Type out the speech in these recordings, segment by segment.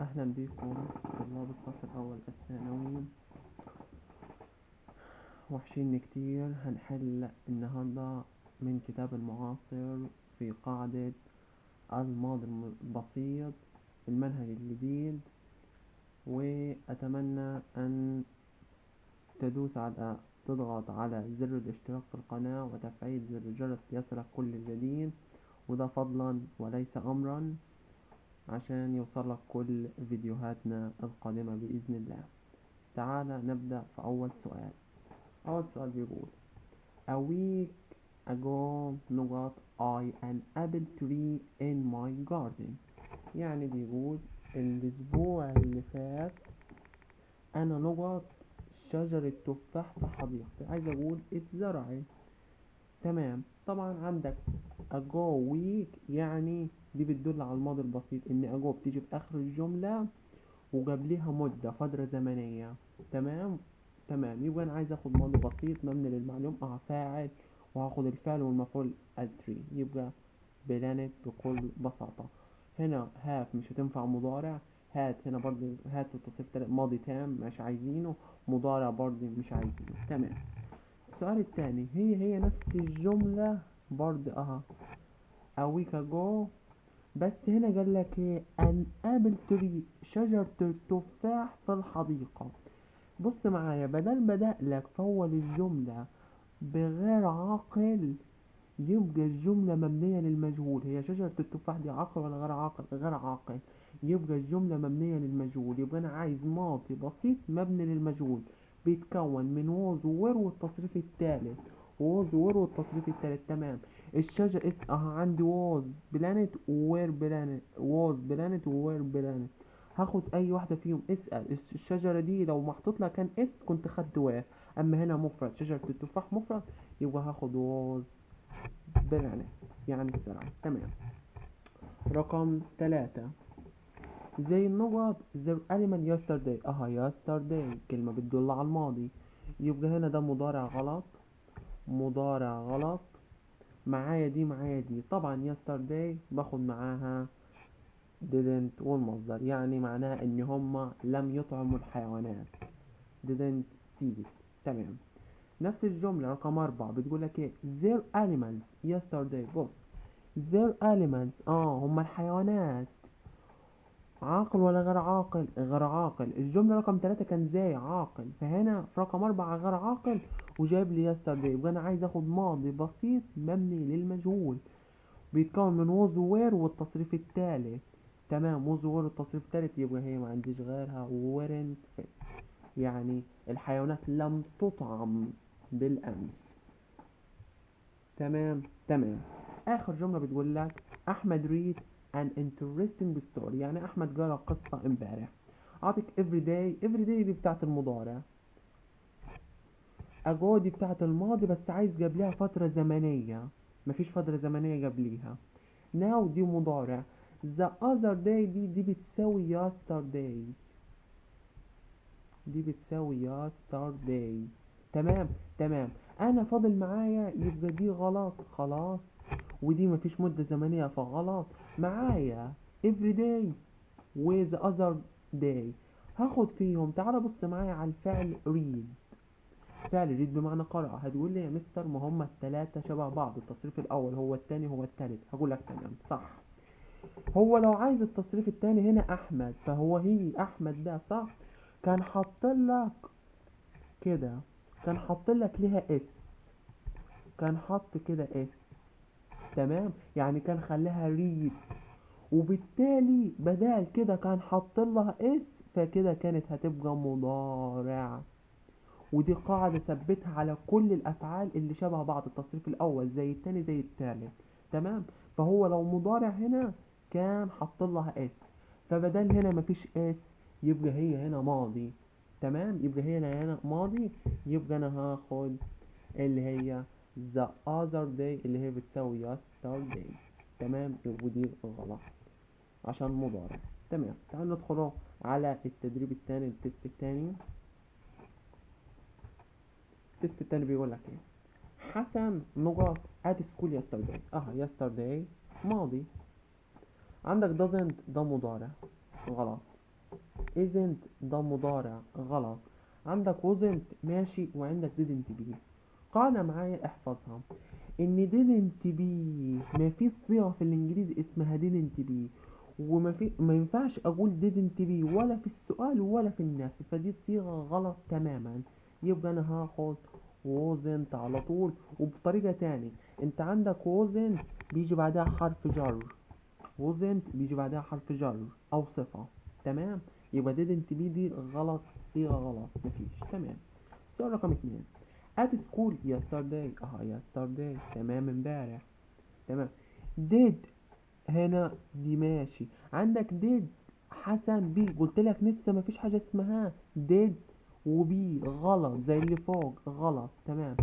أهلا بكم طلاب الصف الأول الثانوي، وحشيني كتير. هنحل النهاردة من كتاب المعاصر في قاعدة الماضي البسيط المنهج الجديد، وأتمنى أن تضغط على زر الاشتراك في القناة وتفعيل زر الجرس ليصلك كل جديد، وده فضلا وليس أمرا عشان يوصلك كل فيديوهاتنا القادمة بإذن الله. تعالى نبدأ في أول سؤال. أول سؤال بيقول A week ago نقط I an apple tree in my garden. يعني بيقول الأسبوع اللي فات أنا نقط شجرة تفاح في حديقتي، عايز أقول اتزرعت. تمام. طبعا عندك ago week يعني دي بتدل على الماضي البسيط، إن ago بتيجي في آخر الجملة وقبليها مدة فترة زمنية. تمام تمام. يبقى أنا عايز آخد ماضي بسيط مبني للمعلوم، فاعل، وهاخد الفعل والمفعول a tree، يبقى planted بكل بساطة. هنا have مش هتنفع مضارع، had هنا برضه had والتصريف التالت ماضي تام مش عايزينه، مضارع برضه مش عايزينه. تمام. السؤال التاني هي نفس الجملة برضه a week ago، بس هنا قال لك ايه؟ an apple tree، شجرة التفاح في الحديقة. بص معايا، بدل بدأ لك فول الجملة بغير عاقل يبقى الجملة مبنية للمجهول. هي شجرة التفاح دي عاقل ولا غير عاقل؟ غير عاقل، يبقى الجملة مبنية للمجهول. يبقى أنا عايز ماضي بسيط مبني للمجهول بيتكون من was were والتصريف الثالث، was were والتصريف الثالث. تمام. الشجرة اس عندي was planted were planted، was planted were planted، هاخد اي واحدة فيهم. اسأل الشجرة دي لو محطوط لها كان s كنت خدت were، اما هنا مفرد، شجرة التفاح مفرد، يبقى هاخد was planted يعني اتزرعت. تمام. رقم 3 they نقط their animal yesterday. Yesterday كلمة بتدل على الماضي، يبقى هنا ده مضارع غلط، مضارع غلط. معايا دي معايا دي، طبعا yesterday باخد معاها didn't والمصدر، يعني معناها ان هما لم يطعموا الحيوانات، didn't feed. تمام. نفس الجملة رقم 4 بتقول لك ايه؟ their animals yesterday. بص their animals هما الحيوانات، عاقل ولا غير عاقل؟ غير عاقل. الجملة رقم 3 كان they عاقل، فهنا في رقم 4 غير عاقل وجايب لي yesterday، يبقى أنا عايز آخد ماضي بسيط مبني للمجهول بيتكون من was were والتصريف التالت. تمام، was were والتصريف التالت، يبقى هي ما عنديش غيرها weren't fed، يعني الحيوانات لم تطعم بالأمس. تمام تمام. آخر جملة بتقول لك أحمد read an interesting story، يعني أحمد قرأ قصة امبارح. أعطيك every day، every day دي بتاعت المضارع، ago دي بتاعت الماضي بس عايز قبلها فترة زمنية، مفيش فترة زمنية قبليها. now دي مضارع، the other day دي بتساوي yesterday، دي بتساوي yesterday. تمام تمام. أنا فاضل معايا يبقى دي غلط خلاص، ودي مفيش مدة زمنية فغلط. معايا every day و the other day هاخد فيهم. تعال بص معايا على الفعل read، فعل read بمعنى قرأ. هتقول لي يا مستر ما هما التلاتة شبه بعض، التصريف الأول هو التاني هو التالت. هقول لك تمام صح، هو لو عايز التصريف التاني هنا أحمد، فهو هي أحمد ده صح، كان حاط لك كده، كان حاط لك ليها s، كان حط كده s. تمام، يعني كان خلاها read، وبالتالي بدال كده كان حط لها s، فكده كانت هتبقى مضارع. ودي قاعدة ثبتها على كل الأفعال اللي شبه بعض، التصريف الأول زي التاني زي التالت. تمام، فهو لو مضارع هنا كان حط لها s، فبدل هنا مفيش s يبقى هي هنا ماضي. تمام، يبقى هي هنا ماضي، يبقى أنا هاخد اللي هي the other day اللي هي بتساوي yesterday. تمام، ودي غلط عشان مضارع. تمام، تعالوا ندخل على التدريب التاني، ال test التاني. ال test التاني بيقول لك ايه؟ حسن نقط at school yesterday. Yesterday ماضي. عندك doesn't ده مضارع غلط. isn't ده مضارع غلط. عندك wasn't ماشي، وعندك didn't be. قاعدة معايا احفظها، ان didn't be ما فيش صيغة في الانجليزي اسمها didn't be، وما في ما ينفعش اقول didn't be ولا في السؤال ولا في النفي، فدي صيغة غلط تماما. يبقى انا هاخد wasn't على طول. وبطريقة تاني، انت عندك wasn't بيجي بعدها حرف جر، wasn't بيجي بعدها حرف جر او صفة، تمام. يبقى didn't be دي غلط، صيغة غلط، مفيش، تمام. السؤال رقم 2، at school yesterday، yesterday، تمام، امبارح، تمام. did هنا دي ماشي. عندك did حسن be، قلت لك لسه مفيش حاجة اسمها did و be، غلط زي اللي فوق غلط، تمام.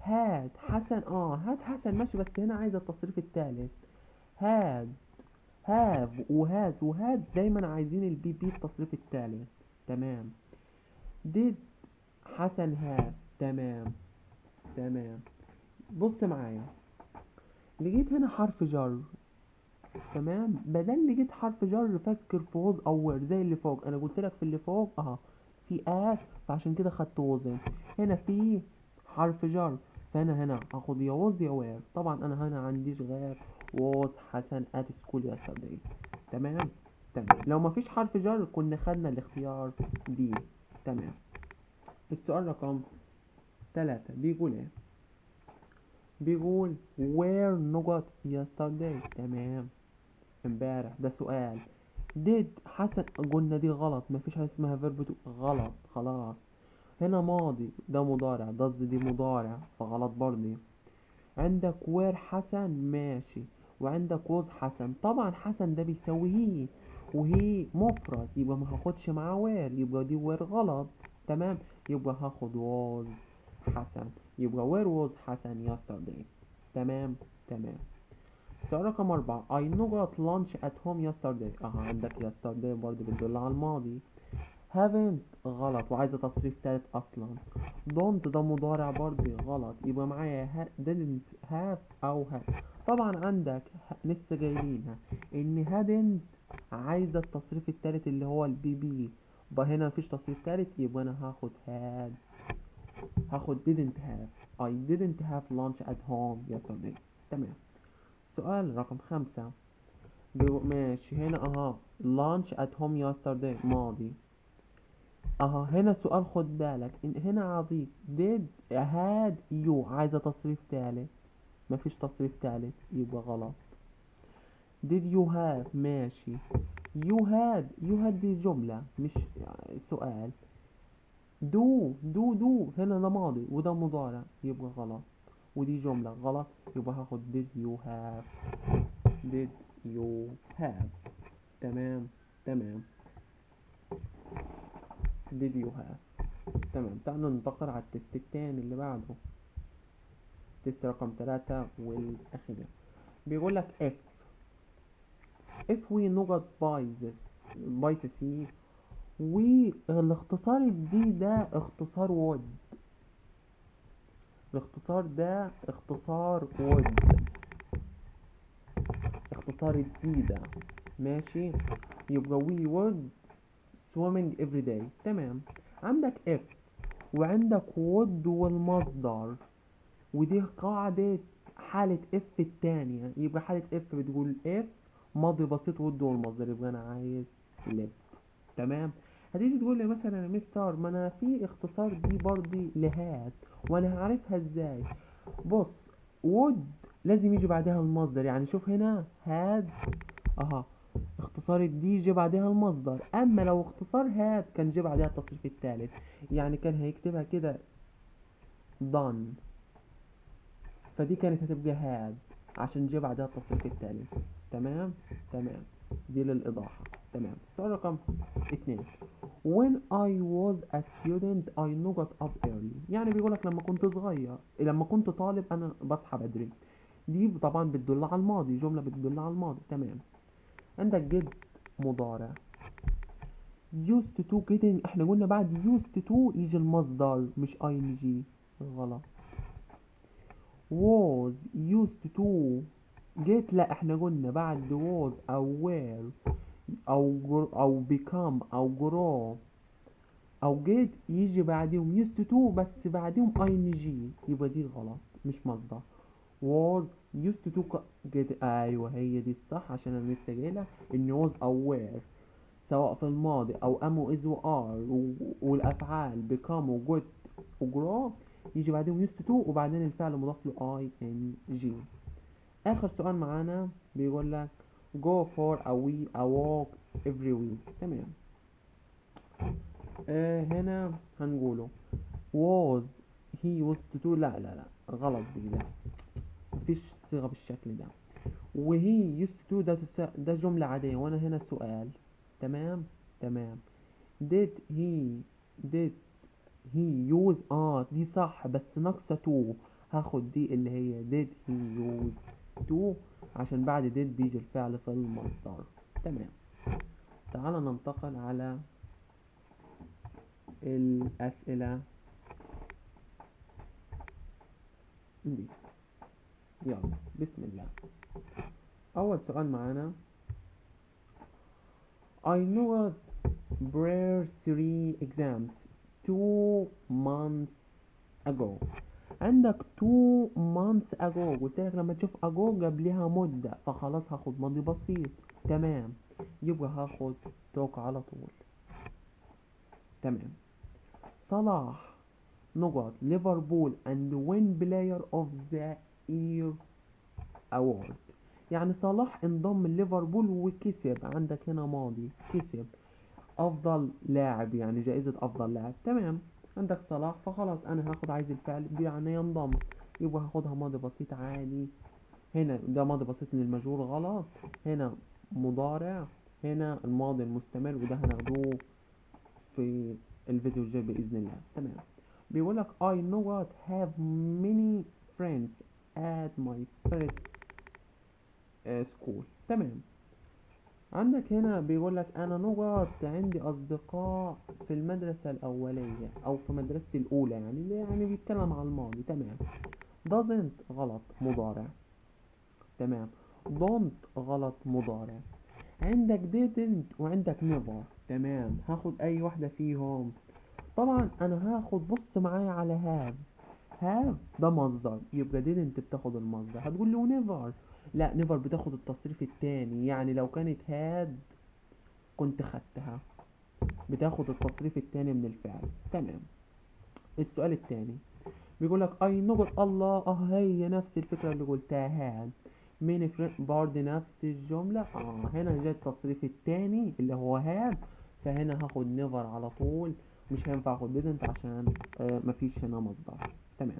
had حسن، had حسن ماشي، بس هنا عايز التصريف الثالث. had، have و has و had دايما عايزين ال PP التصريف الثالث، تمام. did حسن have، تمام تمام. بص معايا، لقيت هنا حرف جر، تمام. بدل لقيت حرف جر فكر في was او were زي اللي فوق، انا قلت لك في اللي فوق في at، فعشان كده خدت wasn't. هنا في حرف جر، فانا هنا هاخد يا was يا were. طبعا انا هنا عنديش غير was حسن at school yesterday، تمام تمام. لو ما فيش حرف جر كنا خدنا الاختيار D، تمام. السؤال رقم 3 بيقول ايه؟ بيقول where نقط yesterday، تمام، امبارح، ده سؤال. did حسن، قلنا دي غلط، مفيش حاجة اسمها verb to، غلط خلاص. هنا ماضي، ده مضارع، does دي مضارع فغلط برضه. عندك were حسن ماشي، وعندك was حسن، طبعا حسن ده بيساوي he، و he مفرد، يبقى ما هاخدش معاه were، يبقى دي were غلط، تمام. يبقى هاخد was حسن، يبقى where was حسن yesterday، تمام تمام. السؤال رقم 4، I نقط lunch at home yesterday، عندك yesterday برضه بتدل على الماضي. haven't غلط وعايزة تصريف تالت أصلا. don't ده مضارع برضه غلط، يبقى معايا didn't have أو had. طبعا عندك لسه جايلينها إن hadn't عايزة التصريف التالت اللي هو ال PP، يبقى هنا مفيش تصريف تالت، يبقى أنا هاخد had، هاخد didn't have. I didn't have lunch at home yesterday، تمام. سؤال رقم 5 ماشي، هنا lunch at home yesterday ماضي. هنا سؤال خد بالك إن هنا عظيم did had you عايزة تصريف تالت، مفيش تصريف تالت يبقى غلط. did you have ماشي، you had، you had دي جملة مش سؤال. do do do هنا ده ماضي وده مضارع يبقى غلط، ودي جملة غلط، يبقى هاخد did you have، did you have، تمام تمام، did you have، تمام. تعالوا ننتقل على ال test التاني اللي بعده، test رقم 3 والأخير. بيقول لك if we نقط by this by the sea، والاختصار دي ده اختصار would، الاختصار ده اختصار would، اختصار ال D ده ماشي، يبقى we would swimming every day، تمام. عندك if وعندك would والمصدر، ودي قاعدة حالة if التانية، يبقى حالة if بتقول if ماضي بسيط would والمصدر، يبقى أنا عايز lived، تمام. هتيجي تقول لي مثلا يا مستر ما انا في اختصار دي برضي ل had، وانا هعرفها ازاي؟ بص would لازم يجي بعدها المصدر، يعني شوف هنا had اختصار ال D جه بعدها المصدر، اما لو اختصار had كان جه بعدها التصريف الثالث، يعني كان هيكتبها كده done، فدي كانت هتبقى had عشان جه بعدها التصريف الثالث، تمام تمام، دي للإيضاح، تمام. السؤال رقم 2، when I was a student I got up early، يعني بيقولك لما كنت صغير، لما كنت طالب أنا بصحى بدري، دي طبعا بتدل على الماضي، جملة بتدل على الماضي، تمام. عندك get مضارع، used to getting، احنا قلنا بعد used to يجي المصدر مش ing، غلط. was used to get، لا احنا قلنا بعد was أو were او become او grow او get يجي بعديهم used to، بس بعديهم ing، يبقى دي غلط مش مصدر. was used to get، ايوه هي دي الصح، عشان انا لسه جايلك ان was او were سواء في الماضي او am و is و are والافعال become و get و grow يجي بعدهم used to وبعدين الفعل مضاف له ing. اخر سؤال معانا بيقول لك go for a wee a walk every week. تمام، هنا هنقوله was he used to، لا لا لا غلط دي، لا مفيش صيغة بالشكل ده. و he used to ده جملة عادية وانا هنا سؤال. تمام تمام. did he use، دي صح بس ناقصة to، هاخد دي اللي هي did he use to عشان بعد did بيجي الفعل في المصدر. تمام، تعال ننتقل على الأسئلة دي، يلا بسم الله. أول سؤال معانا I know prepare 3 exams 2 months ago. عندك 2 months ago، قلت لك لما تشوف ago قبلها مدة فخلاص هاخد ماضي بسيط. تمام، يبقى هاخد took على طول. تمام. صلاح نقط ليفربول and win player of the year award. يعني صلاح انضم لليفربول وكسب، عندك هنا ماضي، كسب افضل لاعب، يعني جائزة افضل لاعب. تمام، عندك صلاح فخلاص انا هاخد عايز الفعل يعني ينضم، يبقى هاخدها ماضي بسيط عادي. هنا ده ماضي بسيط للمجهول غلط، هنا مضارع، هنا الماضي المستمر، وده هناخدوه في الفيديو الجاي بإذن الله. تمام، بيقول لك I know what have many friends at my first school. تمام، عندك هنا بيقول لك انا نقط عندي اصدقاء في المدرسة الاولية او في مدرستي الاولى، يعني بيتكلم على الماضي. تمام، doesn't غلط مضارع. تمام، don't غلط مضارع. عندك didn't وعندك never. تمام، هاخد اي واحدة فيهم؟ طبعا انا هاخد، بص معايا على have، have ده مصدر، يبقى didn't بتاخد المصدر. هتقول لي never، لا never بتاخد التصريف التاني، يعني لو كانت had كنت خدتها، بتاخد التصريف التاني من الفعل. تمام، السؤال التاني بيقول لك I نقط الله، هي نفس الفكرة اللي قلتها had many friends، برضه نفس الجملة. هنا جاء التصريف التاني اللي هو had، فهنا هاخد never على طول، مش هينفع اخد didn't عشان مفيش هنا مصدر. تمام،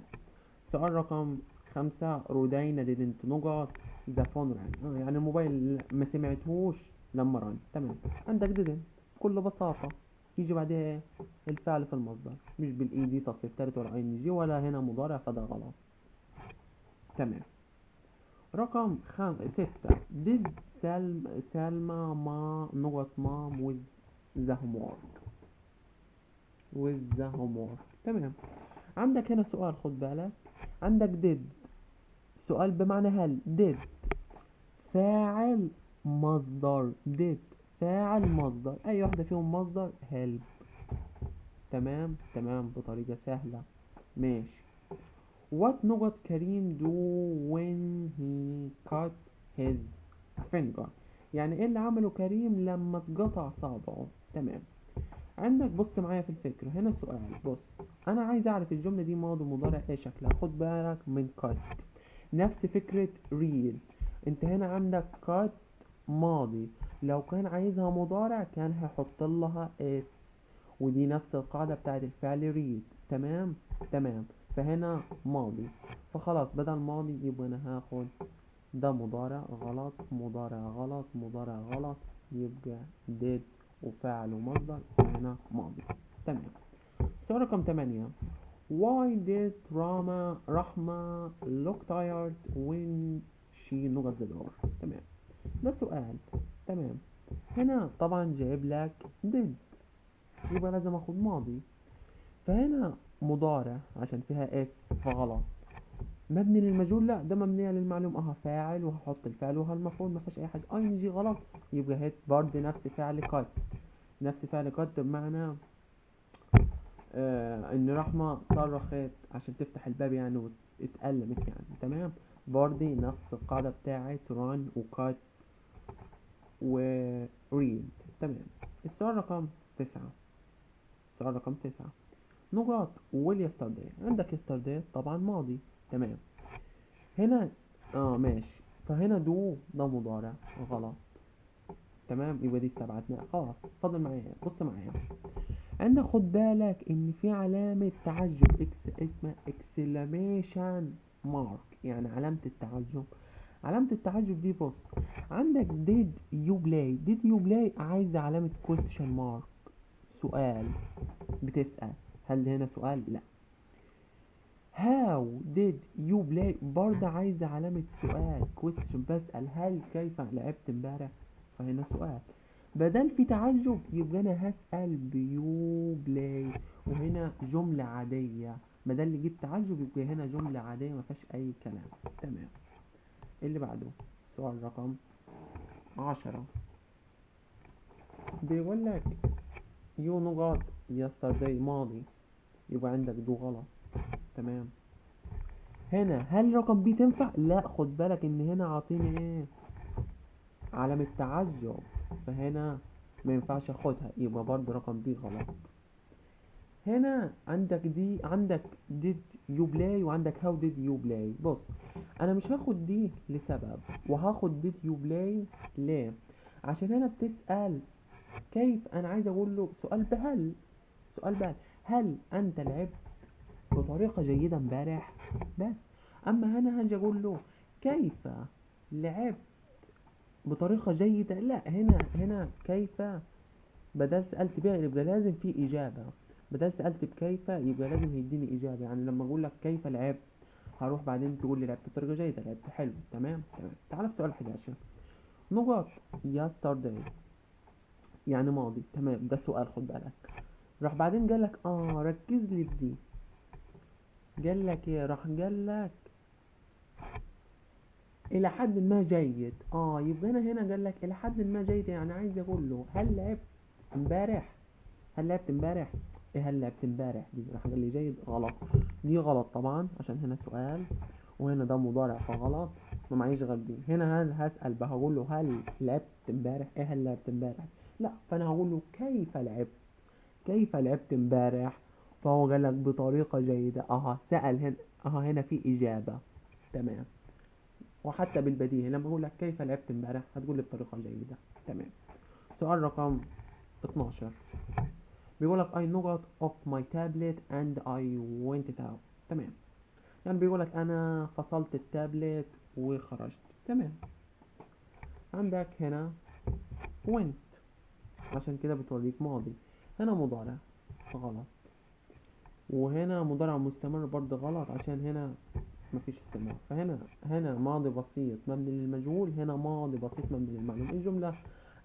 سؤال رقم 5، رودينا didn't نقط the phone rang، يعني الموبايل ما سمعتهوش لما رن. تمام، عندك didn't بكل بساطة يجي بعدها ايه؟ الفعل في المصدر، مش بال ed تصريف تالت ولا ing ولا هنا مضارع، فده غلط. تمام، رقم 6، did سلمى ما نقط mom with the homework، with the homework. تمام، عندك هنا سؤال، خد بالك، عندك did سؤال بمعنى هل، did فاعل مصدر، did فاعل مصدر، اي واحدة فيهم مصدر help. تمام تمام، بطريقة سهلة. ماشي، what نقط كريم do when he cut his finger، يعني ايه اللي عمله كريم لما اتقطع صابعه؟ تمام، عندك بص معايا في الفكرة، هنا سؤال، بص انا عايز اعرف الجملة دي ماضي مضارع ايه شكلها. خد بالك من cut، نفس فكرة read، انت هنا عندك cut ماضي، لو كان عايزها مضارع كان هيحط لها s، ودي نفس القاعدة بتاعت الفعل read. تمام تمام، فهنا ماضي، فخلاص بدل ماضي يبقى انا هاخد ده مضارع غلط، مضارع غلط، مضارع غلط، يبقى did وفاعل ومصدر، هنا ماضي. تمام، سؤال رقم 8، why did رحمة look tired when she نقط the door؟ تمام، ده سؤال. تمام، هنا طبعا جايب لك did، يبقى لازم اخد ماضي، فهنا مضارع عشان فيها s فغلط، مبني للمجهول، لا ده مبنية للمعلوم، اها فاعل وهحط الفعل وهالمفعول، ما فيهاش اي حاجة. ing غلط، يبقى hit برضه نفس فعل cut، نفس فعل cut بمعنى ان رحمة صرخت عشان تفتح الباب يعني واتألمت يعني. تمام، برضه نفس القاعدة بتاعت run و cut و read. تمام، السؤال رقم 9، السؤال رقم 9 نقاط will yesterday. عندك yesterday طبعا ماضي. تمام، هنا ماشي، فهنا do ده مضارع غلط. تمام، يبقى دي استبعدناها خلاص. اتفضل معايا، بص معايا، عندك خد بالك ان في علامة تعجب ex، اسمها exclamation mark، يعني علامة التعجب. علامة التعجب دي بص عندك did you play، did you play عايزة علامة question mark، سؤال بتسأل، هل هنا سؤال؟ لا. how did you play برضه عايزة علامة سؤال question، بسأل هل كيف لعبت امبارح، فهنا سؤال. بدل في تعجب يبقى انا هسأل ب you play، وهنا جملة عادية، بدل اللي جبت تعجب يبقى هنا جملة عادية ما فيهاش اي كلام. تمام، اللي بعده سؤال رقم 10 بيقول لك you نقط yesterday ماضي، يبقى عندك do غلط. تمام، هنا هل رقم B تنفع؟ لا، خد بالك ان هنا عاطيني ايه؟ علامة تعجب، فهنا ما ينفعش اخدها، يبقى برضه رقم B غلط. هنا عندك دي، عندك did you play وعندك how did you play. بص انا مش هاخد دي لسبب وهاخد did you play ليه؟ عشان هنا بتسأل كيف، انا عايز اقول له سؤال بهل، سؤال بهل، هل انت لعبت بطريقة جيدة امبارح؟ بس. اما هنا هاجي اقول له كيف لعبت بطريقة جيدة، لا، هنا كيف بدل سألت بيها يبقى لازم في إجابة، بدل سألت بكيف يبقى لازم هيديني إجابة. يعني لما أقول لك كيف لعبت هروح بعدين تقول لي لعبت بطريقة جيدة، لعبت حلو. تمام، تمام. تعال في سؤال 11 نقط yesterday يعني ماضي. تمام، ده سؤال خد بالك. راح بعدين قال لك ركز لي في دي، قال لك ايه؟ راح قال لك الى حد ما جيد. يبقى انا هنا قال لك الى حد ما جيد، يعني عايز اقول له هل لعبت امبارح؟ هل لعبت امبارح؟ ايه هل لعبت امبارح دي؟ راح قال لي جيد، غلط، دي غلط طبعا عشان هنا سؤال وهنا ده مضارع فغلط، ما معيش غير دي. هنا هل هسأل بقى، هقول له هل لعبت امبارح؟ ايه هل لعبت امبارح؟ لا، فانا هقول له كيف لعبت، كيف لعبت امبارح؟ فهو قال لك بطريقة جيدة. سأل هنا، هنا في إجابة. تمام، وحتى بالبديهي لما اقول لك كيف لعبت امبارح هتقول لي بطريقة جيدة. تمام. سؤال رقم 12 بيقول لك I نقط off my tablet and I went out. تمام، يعني بيقول لك انا فصلت التابلت وخرجت. تمام، عندك هنا went عشان كده بتوريك ماضي، هنا مضارع غلط، وهنا مضارع مستمر برضه غلط عشان هنا مفيش استمرار، فهنا ماضي بسيط مبني للمجهول، هنا ماضي بسيط مبني للمعلوم. الجملة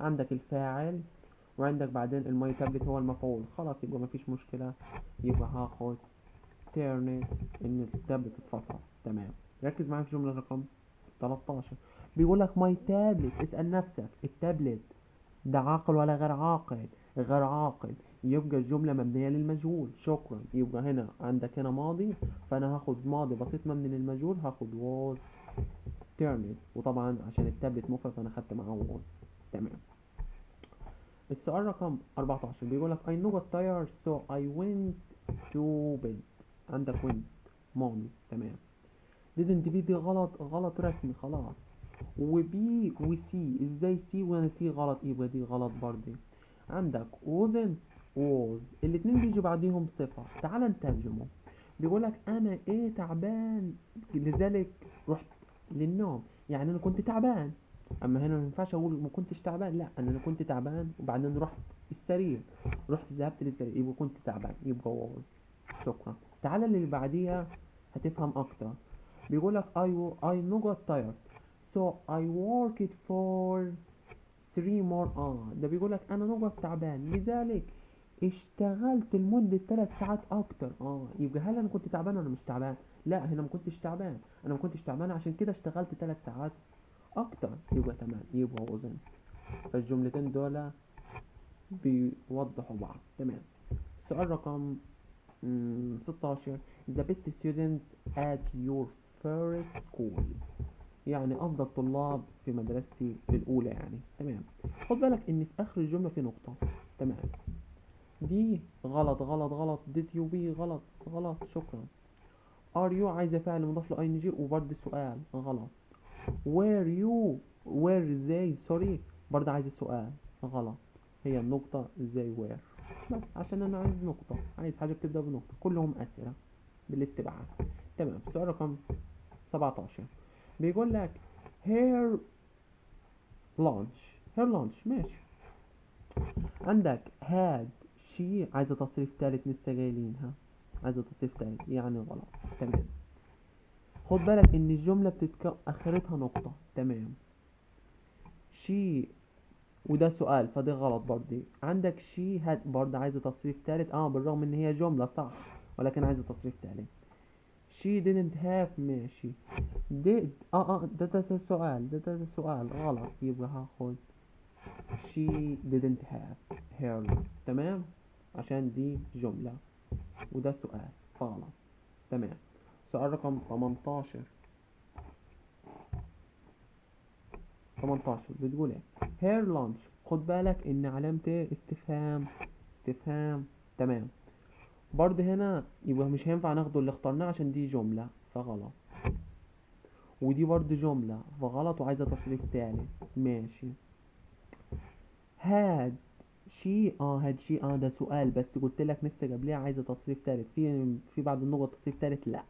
عندك الفاعل وعندك بعدين ال my tablet هو المفعول، خلاص يبقى مفيش مشكلة، يبقى هاخد turned ان التابلت اتفصل. تمام، ركز معايا في جملة رقم 13 بيقول لك my tablet. اسأل نفسك التابلت ده عاقل ولا غير عاقل؟ غير عاقل، يبقى الجملة مبنية للمجهول. شكرا، يبقى هنا عندك هنا ماضي، فأنا هاخد ماضي بسيط مبني للمجهول، هاخد was turned، وطبعا عشان التابلت مفرد فأنا خدت معاه was. تمام. السؤال رقم 14 بيقول لك I نقط tired so I went to bed. عندك went ماضي. تمام. didn't be دي غلط، غلط رسمي خلاص. و B و C، ازاي C وانا C غلط؟ يبقى دي غلط برضه. عندك wasn't was الاتنين بيجي بعديهم صفة. تعال نترجمه. بيقول لك انا ايه تعبان لذلك رحت للنوم، يعني انا كنت تعبان. اما هنا ما ينفعش اقول ما كنتش تعبان، لا انا كنت تعبان وبعدين رحت السرير، رحت ذهبت للسرير، يبقى كنت تعبان، يبقى was. شكرا. تعال اللي بعديها هتفهم اكتر. بيقول لك I نقط tired so I worked for 3 more. ده بيقول لك انا نقط تعبان لذلك اشتغلت لمدة 3 ساعات اكتر. يبقى هل انا كنت تعبان ولا مش تعبان؟ لا، هنا ما كنتش تعبان، انا ما كنتش تعبان عشان كده اشتغلت 3 ساعات اكتر. يبقى تمام، يبقى wasn't. فالجملتين دول بيوضحوا بعض. تمام. السؤال رقم 16، the best student at your first school، يعني افضل طلاب في مدرستي الاولى يعني. تمام. خد بالك ان في اخر الجمله في نقطه. تمام، دي غلط غلط غلط، did you be غلط غلط، شكرا. are you عايزه فعل مضاف له ing وبرده سؤال غلط. were you were they sorry برضه عايزه سؤال غلط. هي النقطه they were بس عشان انا عايز نقطه، عايز حاجه بتبدا بنقطه، كلهم اسئله بالاستبعاد. تمام. سؤال رقم 17 بيقول لك her lunch، her lunch ماشي. عندك had she عايزة تصريف تالت لسه جايلينها، عايزة تصريف تالت يعني غلط. تمام. خد بالك ان الجملة اخرتها نقطة. تمام. she وده سؤال فدي غلط برضه. عندك she had برضه عايزة تصريف تالت، بالرغم ان هي جملة صح ولكن عايزة تصريف تالت. she didn't have ماشي. did ده سؤال، ده سؤال غلط، يبقى هاخد she didn't have her. تمام، عشان دي جملة وده سؤال فغلط. تمام. سؤال رقم 18، 18 بتقول ايه؟ her lunch. خد بالك ان علامة ايه؟ استفهام، استفهام. تمام. برضه هنا يبقى مش هينفع ناخده اللي اخترناه عشان دي جملة فغلط، ودي برضه جملة فغلط وعايزة تصريف تالت ماشي. had she had she ده سؤال بس قلت لك لسه قبليها عايزة تصريف تالت، في بعد النقطة تصريف تالت لا،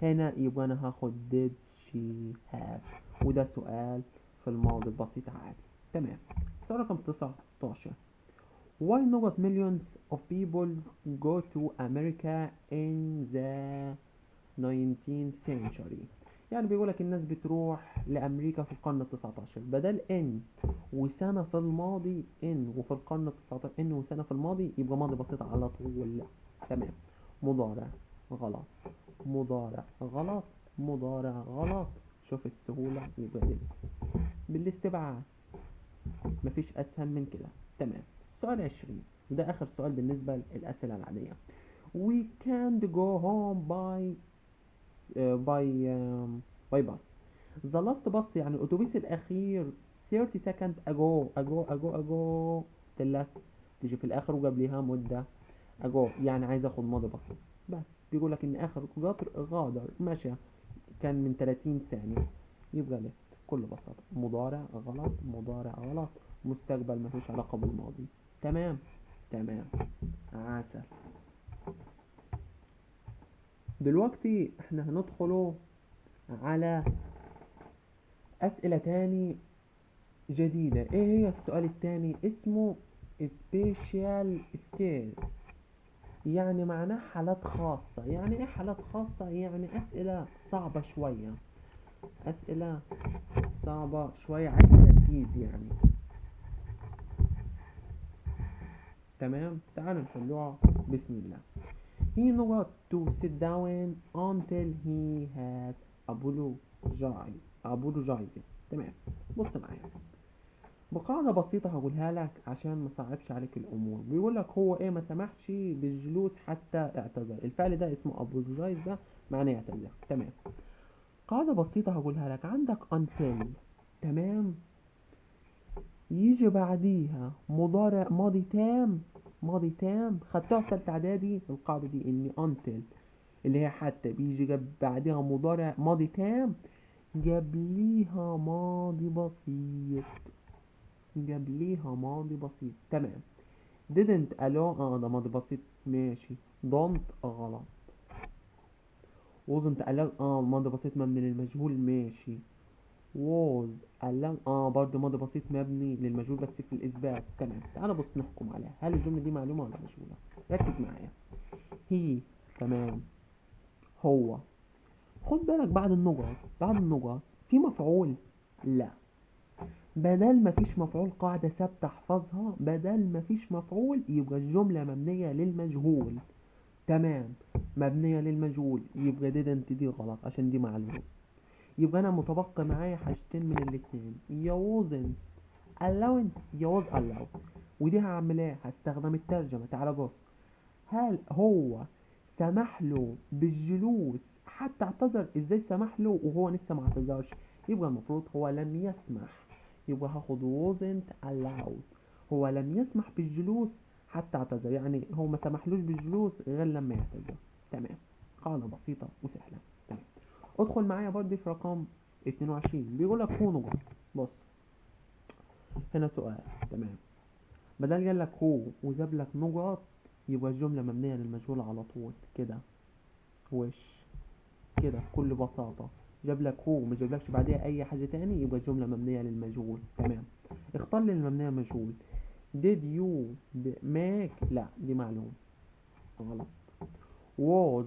هنا يبقى انا هاخد did she have وده سؤال في الماضي البسيط عادي. تمام. سؤال رقم 19، why not millions of people go to America in the 19th century؟ يعني بيقولك الناس بتروح لأمريكا في القرن التسعتاشر، بدل إن وسنة في الماضي، إن وفي القرن التسعتاشر، إن وسنة في الماضي يبقى ماضي بسيط على طول. تمام. مضارع غلط، مضارع غلط، مضارع غلط. شوف السهولة، يبقى دي بالاستبعاد مفيش أسهل من كده. تمام. سؤال 20 وده آخر سؤال بالنسبة للأسئلة العادية. We can't go home by bus. The last bus يعني الأتوبيس الأخير 30 seconds ago، ago، ago، ago. قلت لك تيجي في الآخر وقبليها مدة ago، يعني عايز آخد ماضي بسيط بس. بيقول لك إن آخر قطر غادر مشى كان من 30 ثانية، يبقى ليه بكل بساطة مضارع غلط، مضارع غلط، مستقبل مفيش علاقة بالماضي. تمام. تمام. عسل. دلوقتي احنا هندخله على أسئلة تاني جديدة. ايه هي السؤال التاني؟ اسمه special case، يعني معناه حالات خاصة. يعني ايه حالات خاصة؟ يعني أسئلة صعبة شوية، أسئلة صعبة شوية عايزة تركيز يعني. تمام. تعالوا نحلوها بسم الله. He not to sit down until he has apologized. تمام. بص معايا بقاعدة بسيطة هقولها لك عشان ما صعبش عليك الأمور. بيقول لك هو إيه؟ ما سمحش بالجلوس حتى اعتذر. الفعل ده اسمه apologize، ده معناه يعتذر. تمام. قاعدة بسيطة هقولها لك. عندك until، تمام، يجي بعديها مضارع ماضي تام، ماضي تام خدتها في تالتة إعدادي القاعدة دي، إن until اللي هي حتى بيجي جاب بعديها مضارع ماضي تام جاب ليها ماضي بسيط، جاب ليها ماضي بسيط. تمام. didn't allow، ده ماضي بسيط ماشي. don't غلط. wasn't allow، ماضي بسيط مبني للمجهول ماشي. was allow، برضه ماضي بسيط مبني للمجهول بس في الإثبات. تمام. تعالى بص نحكم عليها، هل الجملة دي معلومة ولا مجهولة؟ ركز معايا. هي، تمام، هو. خد بالك بعد النقط، بعد النقط في مفعول؟ لا. بدل ما فيش مفعول قاعدة ثابتة احفظها، بدل ما فيش مفعول يبقى الجملة مبنية للمجهول. تمام، مبنية للمجهول يبقى didn't دي غلط عشان دي معلومة. يبقى انا متبقي معايا حاجتين من الاتنين، يا wasn't allowed يا was allowed. ودي هعمل ايه؟ هستخدم الترجمة. تعالى بص، هل هو سمح له بالجلوس حتى اعتذر؟ ازاي سمح له وهو لسه ما اعتذرش؟ يبقى المفروض هو لم يسمح، يبقى هاخد wasn't allowed. هو لم يسمح بالجلوس حتى اعتذر، يعني هو ما سمحلوش بالجلوس غير لما يعتذر. تمام، قاعدة بسيطة وسهلة. تمام، ادخل معايا برضه في رقم 22، بيقول لك who نقط. بص هنا سؤال، تمام، بدل قال لك who وجاب لك نقط يبقى الجملة مبنية للمجهول على طول كده، وش كده بكل بساطة. جاب لك who وما جابلكش بعديها أي حاجة تاني يبقى الجملة مبنية للمجهول. تمام، اختار لي المبنية للمجهول. did you make، لا دي معلومة غلط. was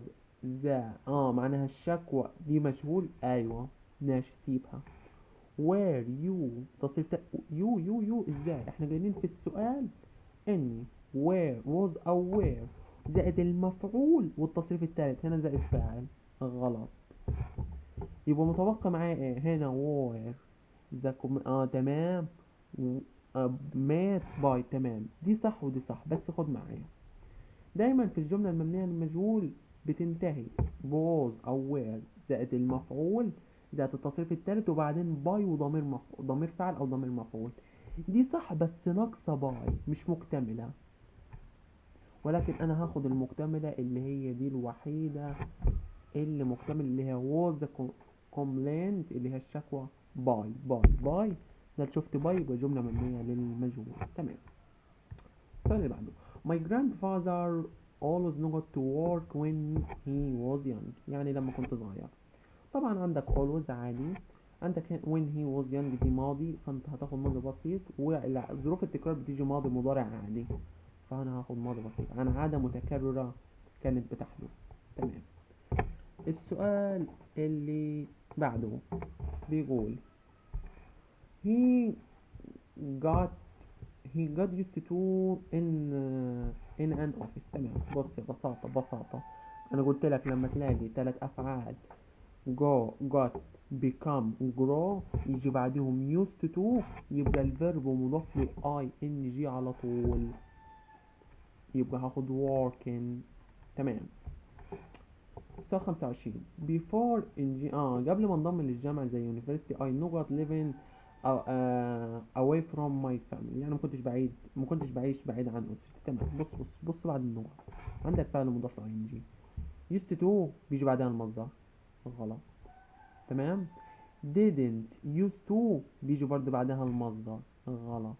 the معناها الشكوى دي مجهول، أيوة ماشي سيبها. were you تصريف you you you ازاي؟ احنا جايين في السؤال ان were was أو were زائد المفعول والتصريف الثالث، هنا زائد فاعل غلط. يبقى متبقى معايا ايه هنا؟ were the تمام made by، تمام دي صح ودي صح. بس خد معايا دايما في الجملة المبنية للمجهول بتنتهي was أو were زائد المفعول زائد التصريف الثالث وبعدين by وضمير ضمير فاعل أو ضمير مفعول. دي صح بس ناقصة by مش مكتملة، ولكن أنا هاخد المكتملة اللي هي دي الوحيدة اللي مكتمل، اللي هي was the complaint اللي هي الشكوى by by by. ده شفت by يبقى جملة مبنية للمجهول. تمام، السؤال اللي بعده my grandfather always not to work when he was young، يعني لما كنت صغير. طبعا عندك always عادي، عندك when he was young دي ماضي فانت هتاخد ماضي بسيط، وظروف التكرار بتيجي ماضي مضارع عادي، فانا هاخد ماضي بسيط عن عادة متكررة كانت بتحدث. تمام، السؤال اللي بعده بيقول he got he got used to in an office. تمام، بص ببساطة ببساطة انا قلت لك لما تلاقي تلات افعال go got become grow يجي بعدهم used to يبقى ال verb مضاف له ing على طول، يبقى هاخد working. تمام، سؤال 25 before in قبل ما انضم للجامعة the university I not living away from my family، يعني ما كنتش بعيش بعيد عن أسرتي. تمام، بص بص بص بعد النقط عندك فعل مضاف له ing used to بيجي بعدها المصدر غلط. تمام، didn't used to بيجي برضه بعدها المصدر غلط.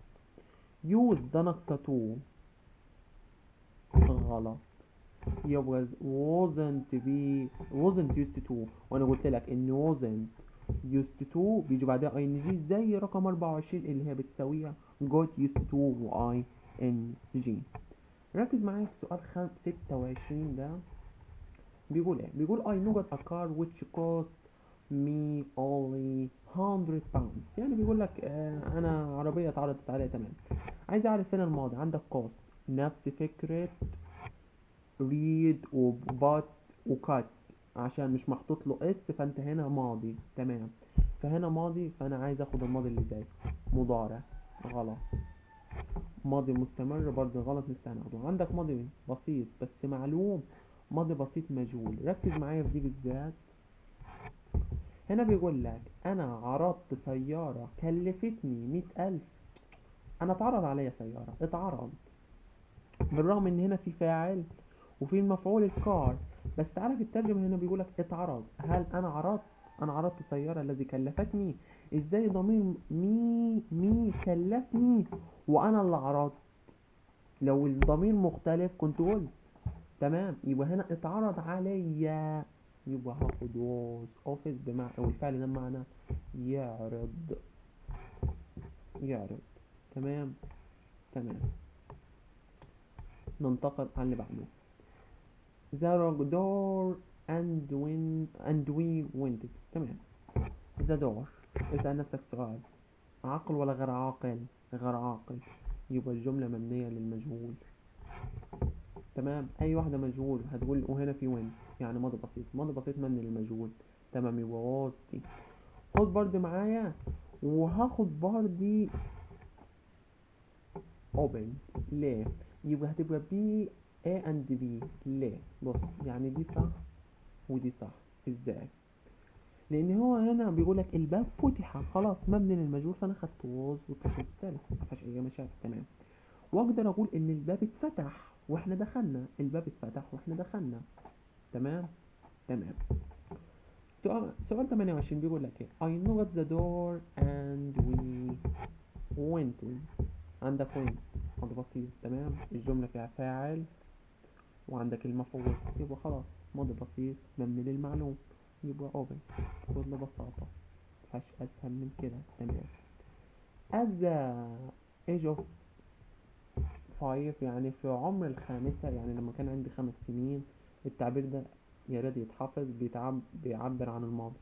use ده ناقصة to غلط، يبقى wasn't be wasn't used to، وانا قلت لك ان wasn't used to بيجي بعدها ing زي رقم 24 اللي هي بتساويها got used to و ing. ركز معايا في سؤال 26 ده بيقول ايه؟ بيقول I got a car which cost me only 100 pounds، يعني بيقول لك انا عربية اتعرضت عليا. تمام، عايز اعرف فين الماضي. عندك cost نفس فكرة read و bought و cut عشان مش محطوط له s فانت هنا ماضي. تمام، فهنا ماضي فانا عايز اخد الماضي اللي زي مضارع غلط، ماضي مستمر برضه غلط لسه هناخده. عندك ماضي بسيط بس معلوم، ماضي بسيط مجهول. ركز معايا في دي بالذات. هنا بيقول لك انا عرضت سيارة كلفتني 100,000، انا اتعرض عليا سيارة، اتعرض بالرغم ان هنا في فاعل وفي المفعول ال car، بس تعالى في الترجمة هنا بيقول لك اتعرض. هل انا عرضت؟ انا عرضت سيارة الذي كلفتني. ازاي ضمير me me كلفني وانا اللي عرضت؟ لو الضمير مختلف كنت قلت. تمام، يبقى هنا اتعرض عليا، يبقى هاخد was offered بمعنى او الفعل ده بمعنى يعرض، يعرض. تمام تمام، ننتقل على اللي بعده. The door and when and we went. تمام، the door. اسأل نفسك سؤال، عاقل ولا غير عاقل؟ غير عاقل، يبقى الجملة مبنية للمجهول. تمام، اي واحدة مجهول هتقول، وهنا في went يعني ماضي بسيط، ماضي بسيط مبني للمجهول. تمام، يبقى was دي. خد برضه معايا، وهاخد برضه open. ليه؟ يبقى هتبقى B A and B. ليه؟ بص يعني دي صح ودي صح. ازاي؟ لان هو هنا بيقول لك الباب فتح، خلاص مبني للمجهول، فانا خدت was والتصريف الثالث، ما فيهاش اي مشاكل. تمام، واقدر اقول ان الباب اتفتح واحنا دخلنا، الباب اتفتح واحنا دخلنا. تمام تمام. سؤال 28 بيقول لك ايه؟ I knocked the door and we went in. عندك went ماضي بسيط. تمام، الجملة فيها فاعل وعندك المفعول، يبقى خلاص ماضي بسيط مبني للمعلوم، يبقى open بكل بساطة، مفيهاش أسهل من كده. تمام. At the age of 5 يعني في عمر الخامسة، يعني لما كان عندي 5 سنين. التعبير ده يا ريت يتحفظ، بيعبر عن الماضي.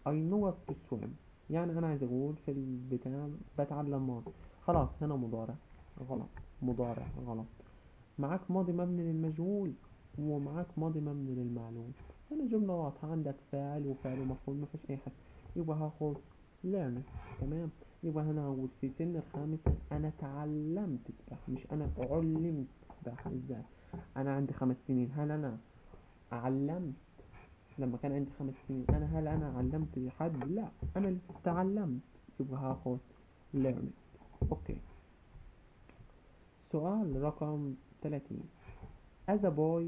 I know what to swim يعني أنا عايز أقول في البتاع بتعلم ماضي، خلاص هنا مضارع غلط، مضارع غلط. معاك ماضي مبني للمجهول ومعاك ماضي مبني للمعلوم، هنا جملة واضحة، عندك فاعل وفعل ومفعول، ما فيش أي حاجة، يبقى هاخد learn. تمام، يبقى هنا هقول في سن الخامسة أنا تعلمت سباحة، مش أنا علمت سباحة. إزاي؟ أنا عندي 5 سنين، هل أنا علمت لما كان عندي 5 سنين؟ أنا هل أنا علمت حد؟ لا، أنا اللي تعلمت، يبقى هاخد learn. okay. سؤال رقم 30، as a boy،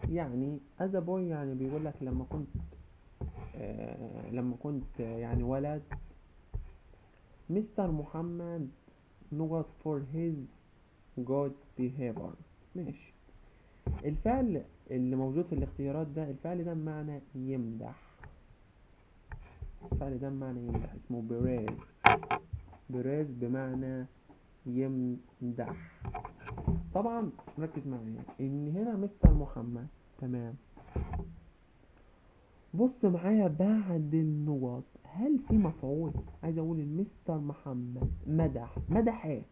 يعني as a boy يعني بيقول لك لما كنت لما كنت يعني ولد، مستر محمد نقط for his good behavior. ماشي، الفعل اللي موجود في الاختيارات ده، الفعل ده بمعنى يمدح، الفعل ده بمعنى يمدح، اسمه praise، praise بمعنى يمدح. طبعا ركز معايا ان هنا مستر محمد. تمام، بص معايا بعد النقط هل في مفعول؟ عايز اقول ان مستر محمد مدح، مدح ايه؟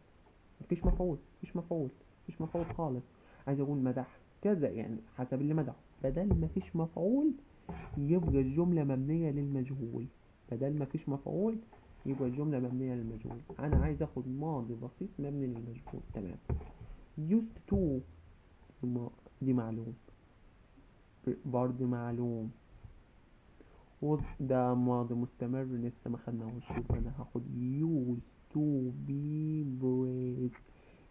مفيش مفعول، مفيش مفعول، مفيش مفعول خالص. عايز اقول مدح كذا يعني حسب اللي مدحه، بدل ما فيش مفعول يبقى الجملة مبنية للمجهول، بدل ما فيش مفعول يبقى الجملة مبنية للمجهول. انا عايز اخد ماضي بسيط مبني للمجهول. تمام، used to دي معلوم، برضه معلوم، وده ماضي مستمر لسه ما خدناهوش، يبقى انا هاخد used to be praised،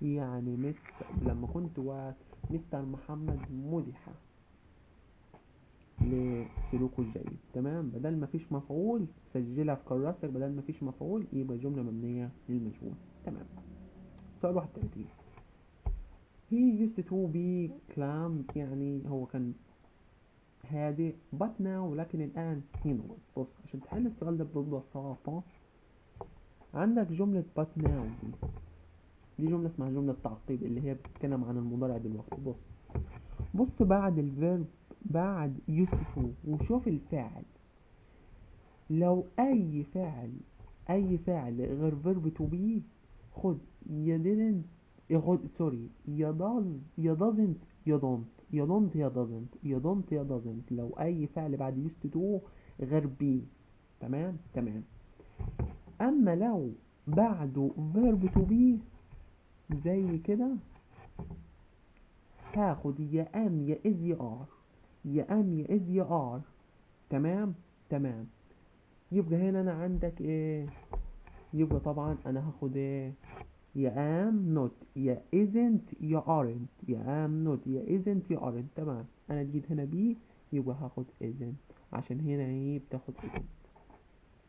يعني مستر لما كنت وقت مستر محمد مدح لسلوكه الجيد. تمام، بدل ما فيش مفعول سجلها في كراستك، بدل ما فيش مفعول يبقى جملة مبنية للمجهول. تمام، سؤال 31، he used to be calm يعني هو كان هادئ، but now ولكن الآن he not. بص عشان تحل السؤال ده ببساطة، عندك جملة but now دي جملة اسمها جملة تعقيب اللي هي بتتكلم عن المضارع دلوقتي. بص بعد ال verb بعد used to وشوف الفاعل، لو أي فعل، أي فعل غير verb to be خد يا didn't، خد sorry يا does، يا doesn't، يا don't، يا don't، يا doesn't، يا don't، يا doesn't، لو أي فعل بعد used to غير be. تمام تمام. أما لو بعده verb to be زي كده هاخد يا am يا is يا are، يا am يا is يا are. تمام تمام. يبقى هنا انا عندك ايه؟ يبقى طبعا انا هاخد ايه؟ يا am not يا isn't يا aren't، يا am not يا isn't يا aren't. تمام، انا لقيت هنا be يبقى هاخد isn't عشان هنا ايه بتاخد isn't.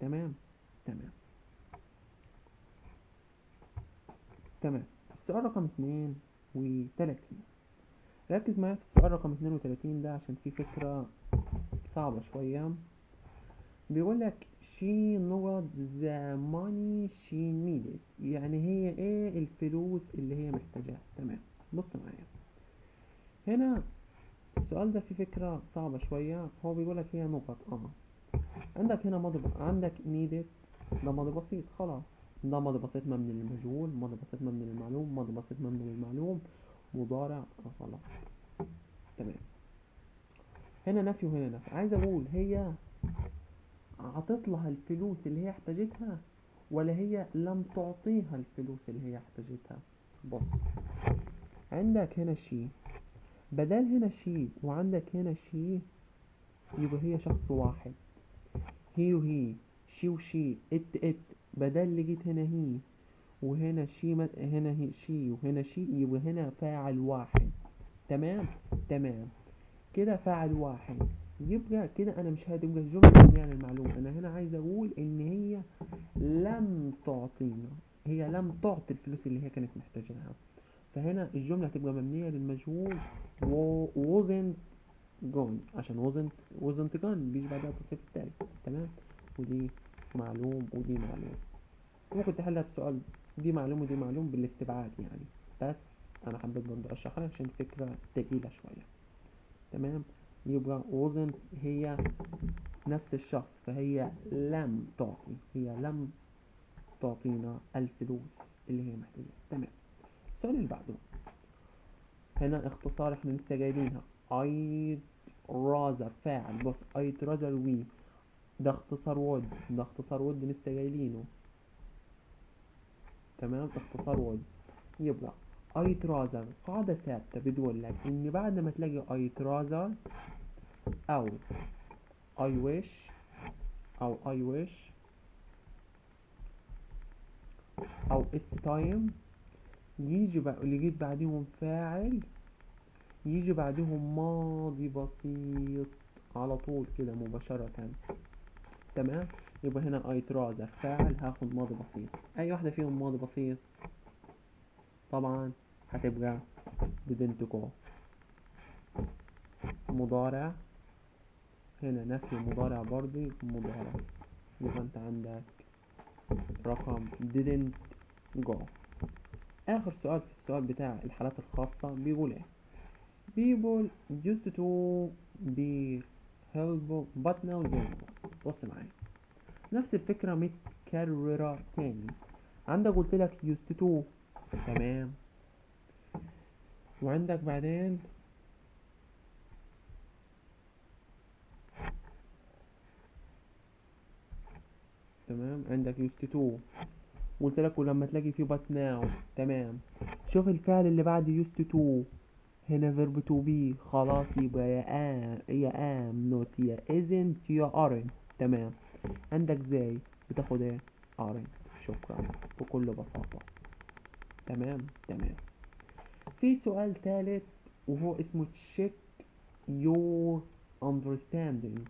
تمام تمام تمام. السؤال رقم 32، ركز معايا في السؤال رقم 32 ده عشان فيه فكرة صعبة شوية. بيقول لك she not the money she needed، يعني هي ايه الفلوس اللي هي محتاجاها. تمام، بص معايا هنا السؤال ده فيه فكرة صعبة شوية. هو بيقول لك هي نقط، عندك هنا ماضي، عندك needed ده ماضي بسيط خلاص، ده ماضي بسيط مبني للمجهول، ماضي بسيط مبني للمعلوم، ماضي بسيط مبني للمعلوم، مضارع غلط. تمام. هنا نفي وهنا نفي. عايز اقول هي عطت لها الفلوس اللي هي احتاجتها ولا هي لم تعطيها الفلوس اللي هي احتاجتها؟ بص عندك هنا she، بدل هنا she وعندك هنا she، يبقى هي شخص واحد، he و he، she و she، it it. بدل لقيت هنا he وهنا she، هنا he she وهنا she، يبقى هنا فاعل واحد. تمام تمام كده فاعل واحد، يبقى كده انا مش هتبقى الجمله مبنيه على المعلوم. انا هنا عايز اقول ان هي لم تعطينا، هي لم تعطي الفلوس اللي هي كانت محتاجاها، فهنا الجمله هتبقى مبنيه للمجهول wasn't gone، عشان wasn't gone بيجي بعدها التصريف التالت. تمام، ودي معلوم ودي معلوم. ممكن تحلها بسؤال دي معلوم ودي معلوم بالاستبعاد يعني، بس انا حبيت برضه اشرحها لك عشان الفكره تقيله شويه. تمام، يبقى wasn't هي نفس الشخص، فهي لم تعطي، هي لم تعطينا الفلوس اللي هي محتاجاها. تمام. السؤال اللي بعده هنا اختصار احنا لسه جايبينها، I'd rather فاعل. بص I'd rather we، ده اختصار would، ده اختصار would لسه جايلينه. تمام، اختصار would. يبقى I'd rather قاعدة ثابتة بتقول لك ان بعد ما تلاقي I'd rather او I wish او I wish او it's time، يجي بقى اللي جيت بعديهم فاعل، يجي بعديهم ماضي بسيط على طول كده مباشرة. تمام، يبقى هنا I'd rather فاعل هاخد ماضي بسيط، اي واحدة فيهم ماضي بسيط طبعا هتبقى didn't go. مضارع هنا نفي مضارع برضي مضارع، يبقى انت عندك رقم didn't go. اخر سؤال في السؤال بتاع الحالات الخاصة بيقول ايه؟ people used to be helpful but now they don't. بص معايا نفس الفكرة متكررة تاني. عندك قلت لك used to، تمام، وعندك بعدين تمام، عندك used to قلت لك، ولما تلاقي فيه but now. تمام، شوف الفعل اللي بعد used to هنا verb to be، خلاص يبقى يا am، يا am not، يا isn't، يا aren't. تمام، عندك زي بتاخد ايه؟ aren't. شكرا بكل بساطة. تمام تمام. في سؤال ثالث وهو اسمه check your understanding،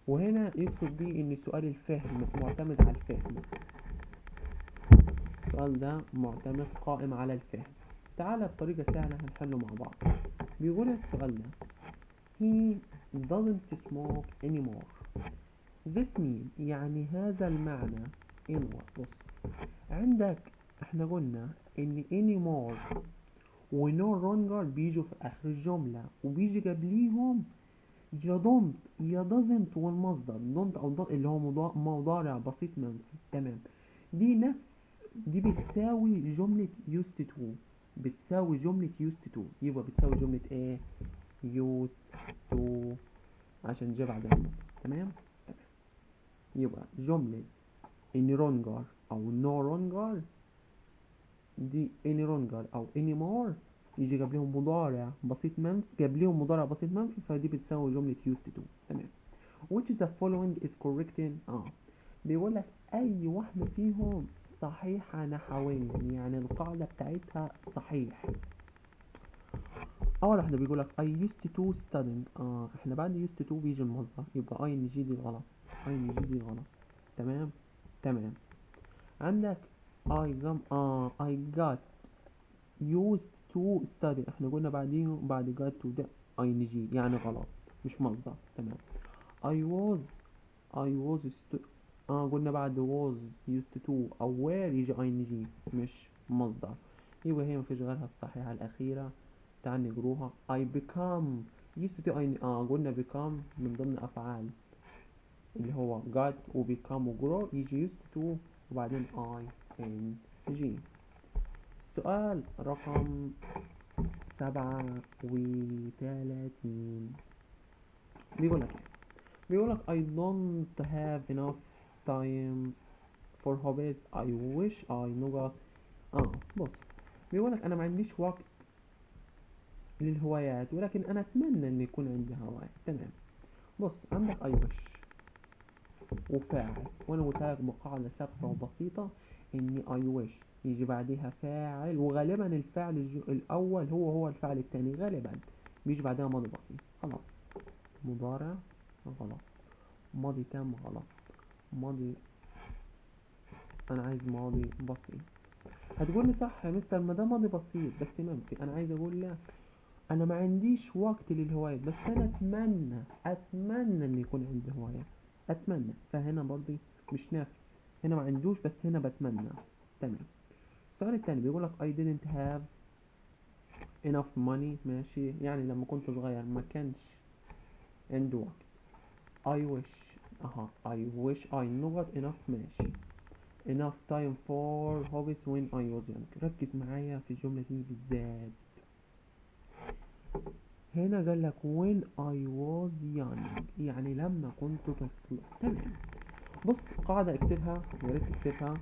وهنا يقصد بيه ان سؤال الفهم معتمد على الفهم. السؤال ده معتمد قائم على الفهم. تعالى بطريقة سهلة هنحله مع بعض. بيقول السؤال ده he doesn't smoke anymore. This mean يعني هذا المعنى in what؟ بص عندك احنا قلنا ان anymore و no longer بيجوا في اخر الجملة، وبيجي قبليهم يا don't يا doesn't والمصدر don't او don't اللي هو مضارع بسيط منفي. تمام، دي نفس دي بتساوي جملة used to، بتساوي جملة used to، يبقى بتساوي جملة ايه؟ used to عشان جه بعدها المصدر. تمام تمام، يبقى جملة any longer او no longer دي any longer او any more يجي قبلهم مضارع بسيط منفي، قبلهم مضارع بسيط منفي، فدي بتساوي جملة used to. تمام، which is the following is correct in بيقول لك اي واحدة فيهم صحيحة نحويا، يعني القاعدة بتاعتها صحيح. أول واحدة بيقول لك I used to studying، احنا بعد used to بيجي المصدر، يبقى ing دي غلط، ing دي غلط. تمام تمام، عندك I got، I got used to study، احنا قلنا بعديهم بعد got to ده ing يعني غلط مش مصدر. تمام، I was قلنا بعد was used to أو were يجي ing مش مصدر، يبقى هي مفيش غيرها الصحيحة الأخيرة. تعال نجروها I become used to I قلنا become من ضمن أفعال اللي هو got و become و grow، يجي used to وبعدين ing. السؤال رقم 37 بيقول لك ايه؟ بيقول لك I don't have enough time for hobbies، I wish I نقط. بص بيقول لك انا ما عنديش وقت للهوايات، ولكن انا اتمنى ان يكون عندي هوايات. تمام. بص عندك I wish وفاعل، وانا قلت لك بقاعدة ثابتة وبسيطة ان I wish يجي بعديها فاعل، وغالبا الفعل الاول هو الفعل الثاني، غالبا بيجي بعدها ماضي بسيط. خلاص مضارع غلط، ماضي تام غلط، ماضي، انا عايز ماضي بسيط. هتقول لي صح يا مستر ما ده ماضي بسيط، بس منفي. انا عايز اقول لك انا ما عنديش وقت للهوايات، بس انا اتمنى ان يكون عندي هواية، اتمنى. فهنا برضي مش نافي، هنا ما عندوش بس هنا بتمنى. تمام. السؤال التاني بيقول لك I didn't have enough money. ماشي، يعني لما كنت صغير ما كانش عنده وقت. I wish، I wish I not enough، ماشي، enough time for hobbies when I was young. ركز معايا في الجملة دي بالذات. هنا قال لك when I was young، يعني لما كنت طفل. تمام. بص قاعدة اكتبها، يا ريت تكتبها،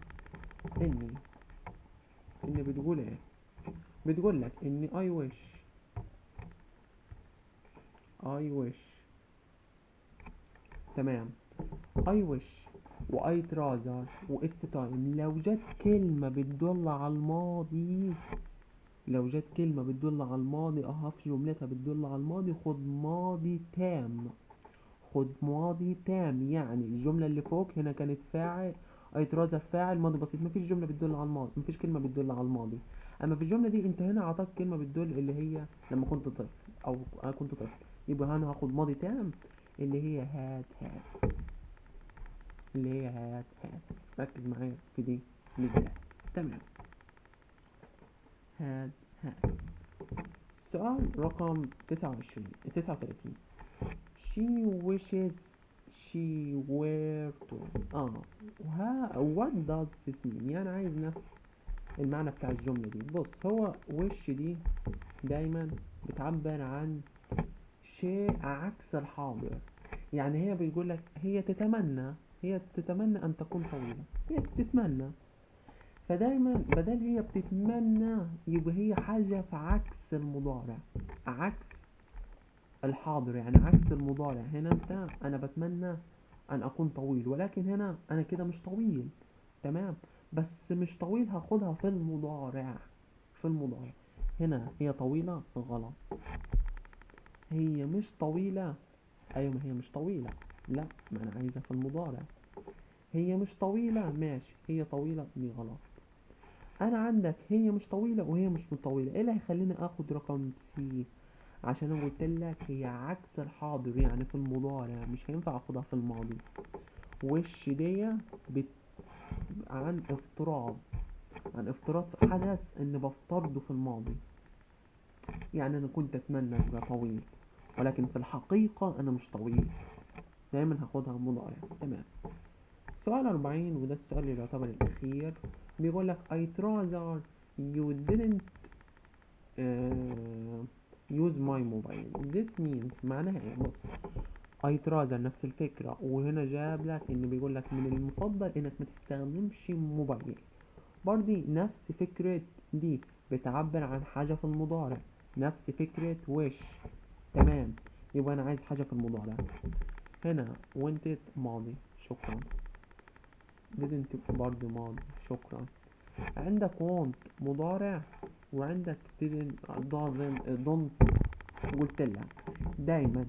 إني بتقول إيه؟ بتقول لك إني I wish، I wish، تمام، I wish و I'd rather و it's time. لو جت كلمة بتدل على الماضي، لو جت كلمة بتدل على الماضي في جملتها بتدل على الماضي، خد ماضي تام، خد ماضي تام. يعني الجملة اللي فوق هنا كانت فاعل، I'd rather فاعل ماضي بسيط، مفيش جملة بتدل على الماضي، مفيش كلمة بتدل على الماضي. أما في الجملة دي أنت هنا عطاك كلمة بتدل اللي هي لما كنت طفل أو أنا كنت طفل، يبقى هنا هاخد ماضي تام اللي هي had had، اللي هي had had. ركز معايا في دي بالذات. تمام، had had. سؤال رقم 29، 39. She wishes she were to. What does this mean؟ يعني عايز نفس المعنى بتاع الجملة دي. بص هو wish دي دايما بتعبر عن شيء عكس الحاضر، يعني هي بتقول لك هي تتمنى، هي تتمنى أن تكون طويلة، هي بتتمنى، فدايما بدل هي بتتمنى يبقى هي حاجة في عكس المضارع، عكس الحاضر، يعني عكس المضارع. هنا انت انا بتمنى ان اكون طويل، ولكن هنا انا كده مش طويل، تمام، بس مش طويل هاخدها في المضارع، في المضارع. هنا هي طويلة غلط، هي مش طويلة، ايوه ما هي مش طويلة، لا ما انا عايزها في المضارع، هي مش طويلة ماشي، هي طويلة دي غلط. انا عندك هي مش طويلة وهي مش طويلة، ايه اللي هيخليني اخد رقم سي؟ عشان انا قلت لك هي عكس الحاضر، يعني في المضارع، مش هينفع اخدها في الماضي. وش دي عن افتراض، عن افتراض حدث ان بفترضه في الماضي، يعني انا كنت اتمنى ابقى طويل ولكن في الحقيقة انا مش طويل، دايما هاخدها مضارع. تمام. سؤال 40، وده السؤال اللي يعتبر الاخير، بيقول لك I'd rather you didn't use my mobile. This means معناها ايه؟ بص I'd rather نفس الفكرة، وهنا جاب لك ان بيقول لك من المفضل انك ما تستخدمش موبايل، برضي نفس فكرة دي بتعبر عن حاجة في المضارع، نفس فكرة wish. تمام، يبقى انا عايز حاجة في المضارع. هنا wanted ماضي، شكرا، didn't برضو ماضي، شكرا. عندك want مضارع، وعندك didn't doesn't don't، قلت لك دايما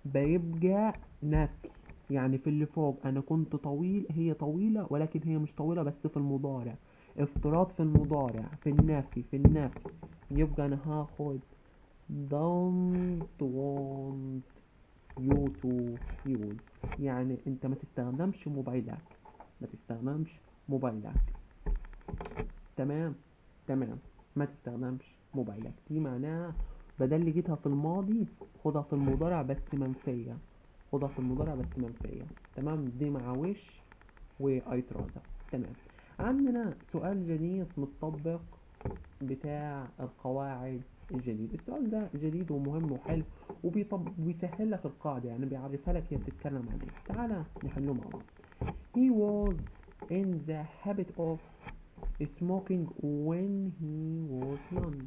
بيبقى نفي، يعني في اللي فوق انا كنت طويل، هي طويلة ولكن هي مش طويلة بس في المضارع، افتراض في المضارع، في النفي، في النفي يبقى انا هاخد don't want you to use، يعني انت ما تستخدمش موبايلك، ما تستخدمش موبايلك. تمام، تمام، ما تستخدمش موبايلك دي معناها بدل اللي جيتها في الماضي خدها في المضارع بس منفية، خدها في المضارع بس منفية. تمام، دي مع wish و I'd rather. تمام، عندنا سؤال جديد متطبق بتاع القواعد الجديد. السؤال ده جديد ومهم وحلو وبيسهل لك القاعدة، يعني بيعرفها لك هي بتتكلم عن ايه. تعالى نحله مع بعض. He was in the habit of smoking when he was young.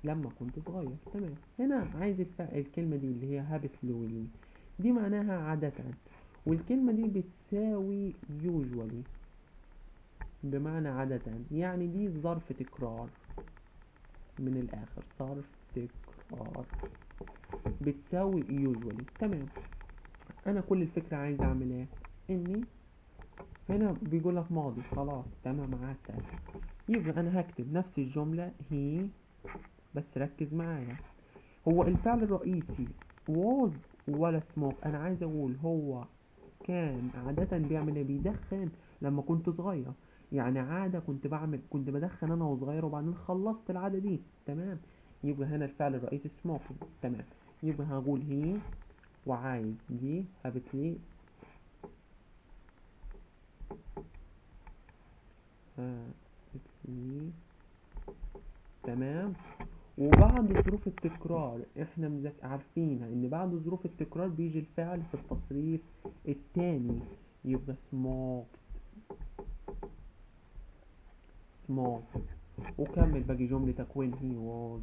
لما كنت صغير. تمام، هنا عايز الكلمة دي اللي هي habitually، دي معناها عادة، والكلمة دي بتساوي usually بمعنى عادة، يعني دي ظرف تكرار من الآخر، صرف تكرار بتساوي usually. تمام، أنا كل الفكرة عايز أعمل إيه؟ إني هنا بيقول لك ماضي، خلاص تمام عسل، يبقى أنا هكتب نفس الجملة هي، بس ركز معايا، هو الفعل الرئيسي was ولا smoke؟ أنا عايز أقول هو كان عادة بيعمل إيه؟ بيدخن لما كنت صغير، يعني عادة كنت بدخن أنا وصغير وبعدين خلصت العادة دي. تمام، يبقى هنا الفعل الرئيسي smoking. تمام، يبقى هقول هي وعايز دي habitually تمام، وبعد ظروف التكرار احنا عارفينها ان بعد ظروف التكرار بيجي الفعل في التصريف الثاني، يبقى smoked smoked، وكمل باقي جملتك when he was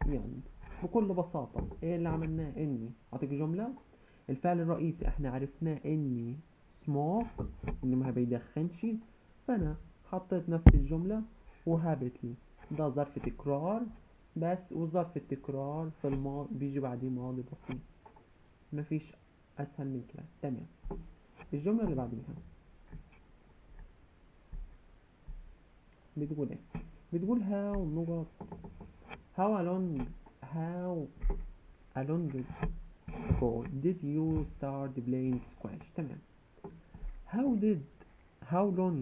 young. بكل بساطة ايه اللي عملناه؟ اني اعطيك جملة الفعل الرئيسي احنا عرفناه اني smoke، ان ما بيدخنش، فانا حطيت نفس الجملة وهابتلي، ده ظرف تكرار بس، وظرف التكرار في الماضي بيجي بعديه ماضي بسيط، مفيش اسهل من كده. تمام، الجملة اللي بعديها بتقول ايه؟ بتقول how نقط how long how long ago did you start playing squash. تمام، how did how long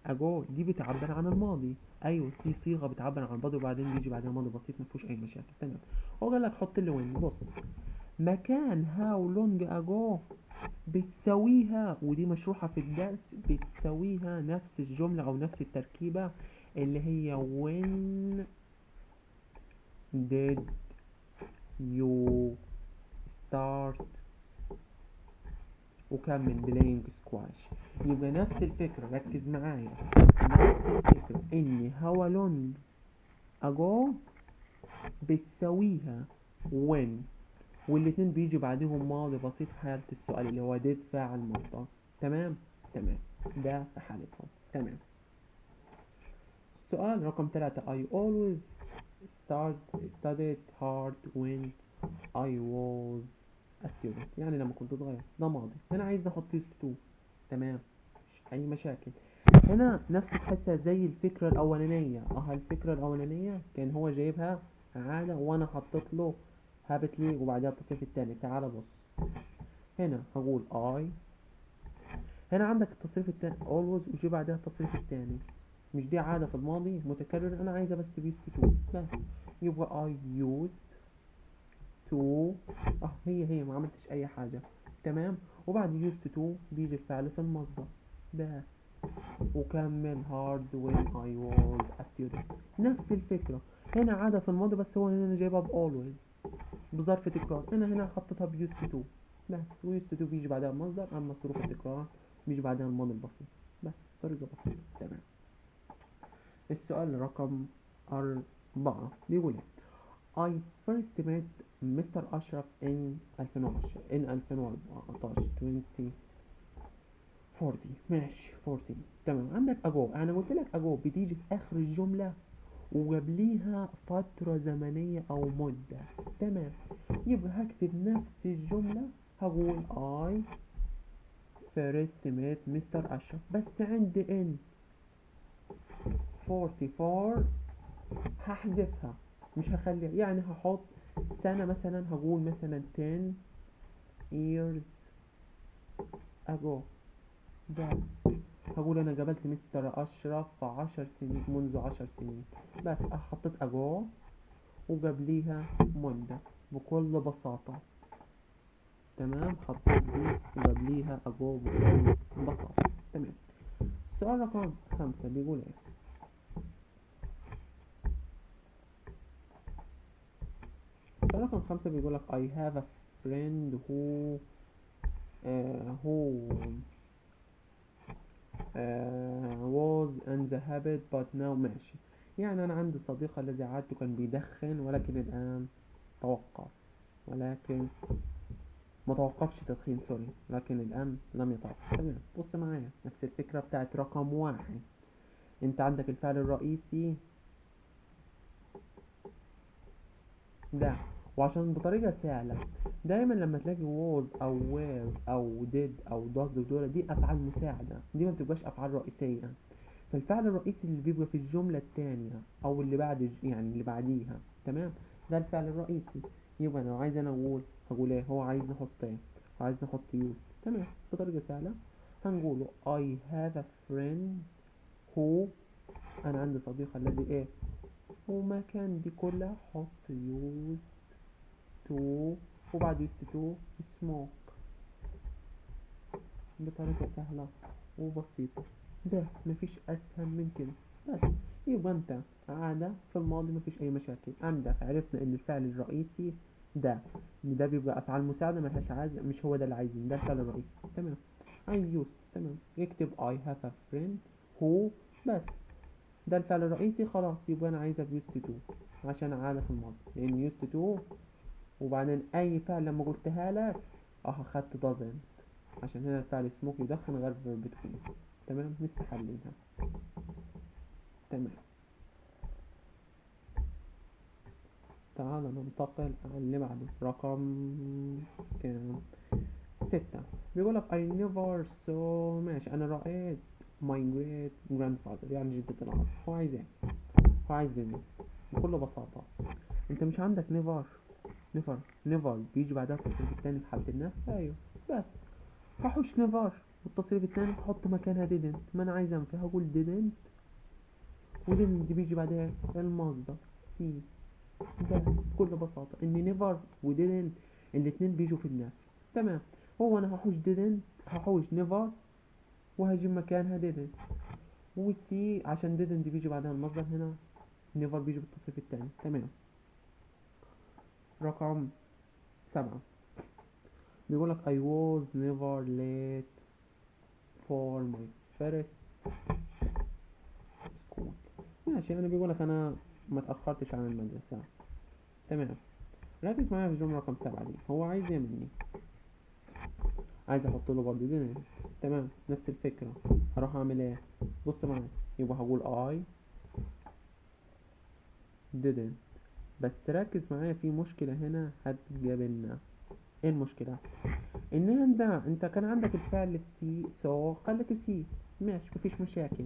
ago دي بتعبر عن الماضي، ايوه دي صيغه بتعبر عن الماضي وبعدين بيجي بعدها ماضي بسيط ما فيهوش اي مشاكل. تمام، هو قال لك حط لي when. بص مكان how long ago بتساويها، ودي مشروحه في الدرس، بتساويها نفس الجمله او نفس التركيبه اللي هي when did you start وكمل playing squash. يبقى نفس الفكرة، ركز معايا، نفس الفكرة ان how long ago بتساويها when، والاتنين بيجي بعدهم ماضي بسيط في حالة السؤال اللي هو did فاعل مصدر. تمام تمام، ده في حالتهم. تمام، السؤال رقم 3 I always studied hard when I was a student، يعني لما كنت صغير، ده ماضي، هنا عايز نحط used to. تمام، مش اي مشاكل. هنا نفس تحسها زي الفكرة الأولانية، الفكرة الأولانية كان هو جايبها عادة وأنا حطيت له habitually وبعدها التصريف التاني. تعال بص هنا هقول I، هنا عندك التصريف التاني always وجي بعدها التصريف التاني، مش دي عادة في الماضي متكرر، أنا عايزة بس used to بس، يبقى I used to، هي ما عملتش أي حاجة. تمام، وبعد used to بيجي الفعل في المصدر بس، وكمل hard when I was a student. نفس الفكرة هنا عادة في الماضي بس هو هنا جايبها ب always بظرف تكرار، أنا هنا حطيتها ب used to بس، و used to بيجي بعدها المصدر، أما ظروف التكرار بيجي بعدها الماضي البسيط بس، طريقة بسيطة. تمام، السؤال رقم 4 بيقول إيه؟ I first met Mr. أشرف in 2010 in 2014 2040. ماشي 40. تمام، عندك ago، أنا قلت لك ago بتيجي في آخر الجملة وقبليها فترة زمنية أو مدة. تمام، يبقى هكتب نفس الجملة، هقول I first met Mr. أشرف، بس عندي in 44 هحذفها مش هخليها، يعني هحط سنة مثلا، هقول مثلا 10 years ago بس، هقول أنا قابلت مستر أشرف في 10 سنين، منذ 10 سنين بس، حطيت ago وقبليها مدة بكل بساطة. تمام، حطيت be وقبليها ago بكل بساطة. تمام. السؤال رقم 5 بيقول ايه؟ السؤال رقم 5 بيقول لك I have a friend who was in the habit but now ماشي. يعني أنا عندي صديق الذي عادته كان بيدخن ولكن الآن توقف، ولكن ما توقفش تدخين، سوري، لكن الآن لم يتوقف. تمام، بص معايا نفس الفكرة بتاعت رقم 1. أنت عندك الفعل الرئيسي ده، وعشان بطريقة سهلة دايما لما تلاقي was أو were أو did أو does ودول دي أفعال مساعدة، دي ما بتبقاش أفعال رئيسية. فالفعل الرئيسي اللي بيبقى في الجملة التانية أو اللي بعد يعني اللي بعديها، تمام، ده الفعل الرئيسي. يبقى لو عايز أنا أقول هقول إيه؟ هو عايز نحط إيه؟ هو عايز نحط used. تمام، بطريقة سهلة هنقوله I have a friend who، أنا عندي صديق الذي إيه؟ ومكان دي كلها حط used to وبعد used to smoke، بطريقة سهلة وبسيطة، بس مفيش أسهل من كده. بس يبقى أنت عادة في الماضي مفيش أي مشاكل عندك. عرفنا إن الفعل الرئيسي ده، إن ده بيبقى أفعال مساعدة ملهاش عايز، مش هو ده اللي عايزين، ده الفعل الرئيسي. تمام، عايز used. تمام، يكتب I have a friend who، بس ده الفعل الرئيسي خلاص. يبقى أنا عايزها ب used to عشان عادة في الماضي، لأن used to وبعدين أي فعل لما قلتها لك خدت doesn't، عشان هنا الفعل smoke يدخن غير verb to be. تمام، لسه حلينها. تمام، تعالى ننتقل على اللي بعده رقم كام؟ 6. بيقولك I never saw، ماشي، أنا رأيت my great grandfather، يعني جدة العصر. هو عايز ايه؟ هو عايز didn't بكل بساطة. انت مش عندك never، never، never بيجي بعدها التصريف التاني في حالة النفي، ايوه، بس هحوش never والتصريف التاني هحط مكانها didn't، ما انا عايز انفي هقول didn't، و didn't دي بيجي بعدها المصدر see، بس بكل بساطة ان never و didn't الاتنين بيجوا في النفي. تمام، هو انا هحوش didn't، هحوش never وهجيب مكانها didn't و see عشان didn't دي بيجي بعدها المصدر، هنا never بيجي بالتصريف التاني. تمام، رقم 7 بيقولك I was never late for my first school. ماشي، يعني بيقولك أنا ما تأخرتش عن المدرسة. تمام، ركز معايا في الجملة رقم 7 دي، هو عايز ايه مني؟ عايز احط له برضه didn't. تمام، نفس الفكرة، هروح اعمل ايه؟ بص معايا، يبقى هقول I didn't، بس ركز معايا في مشكلة هنا هتقابلنا. ايه المشكلة؟ ان انت كان عندك الفعل see saw خليته see، ماشي مفيش مشاكل.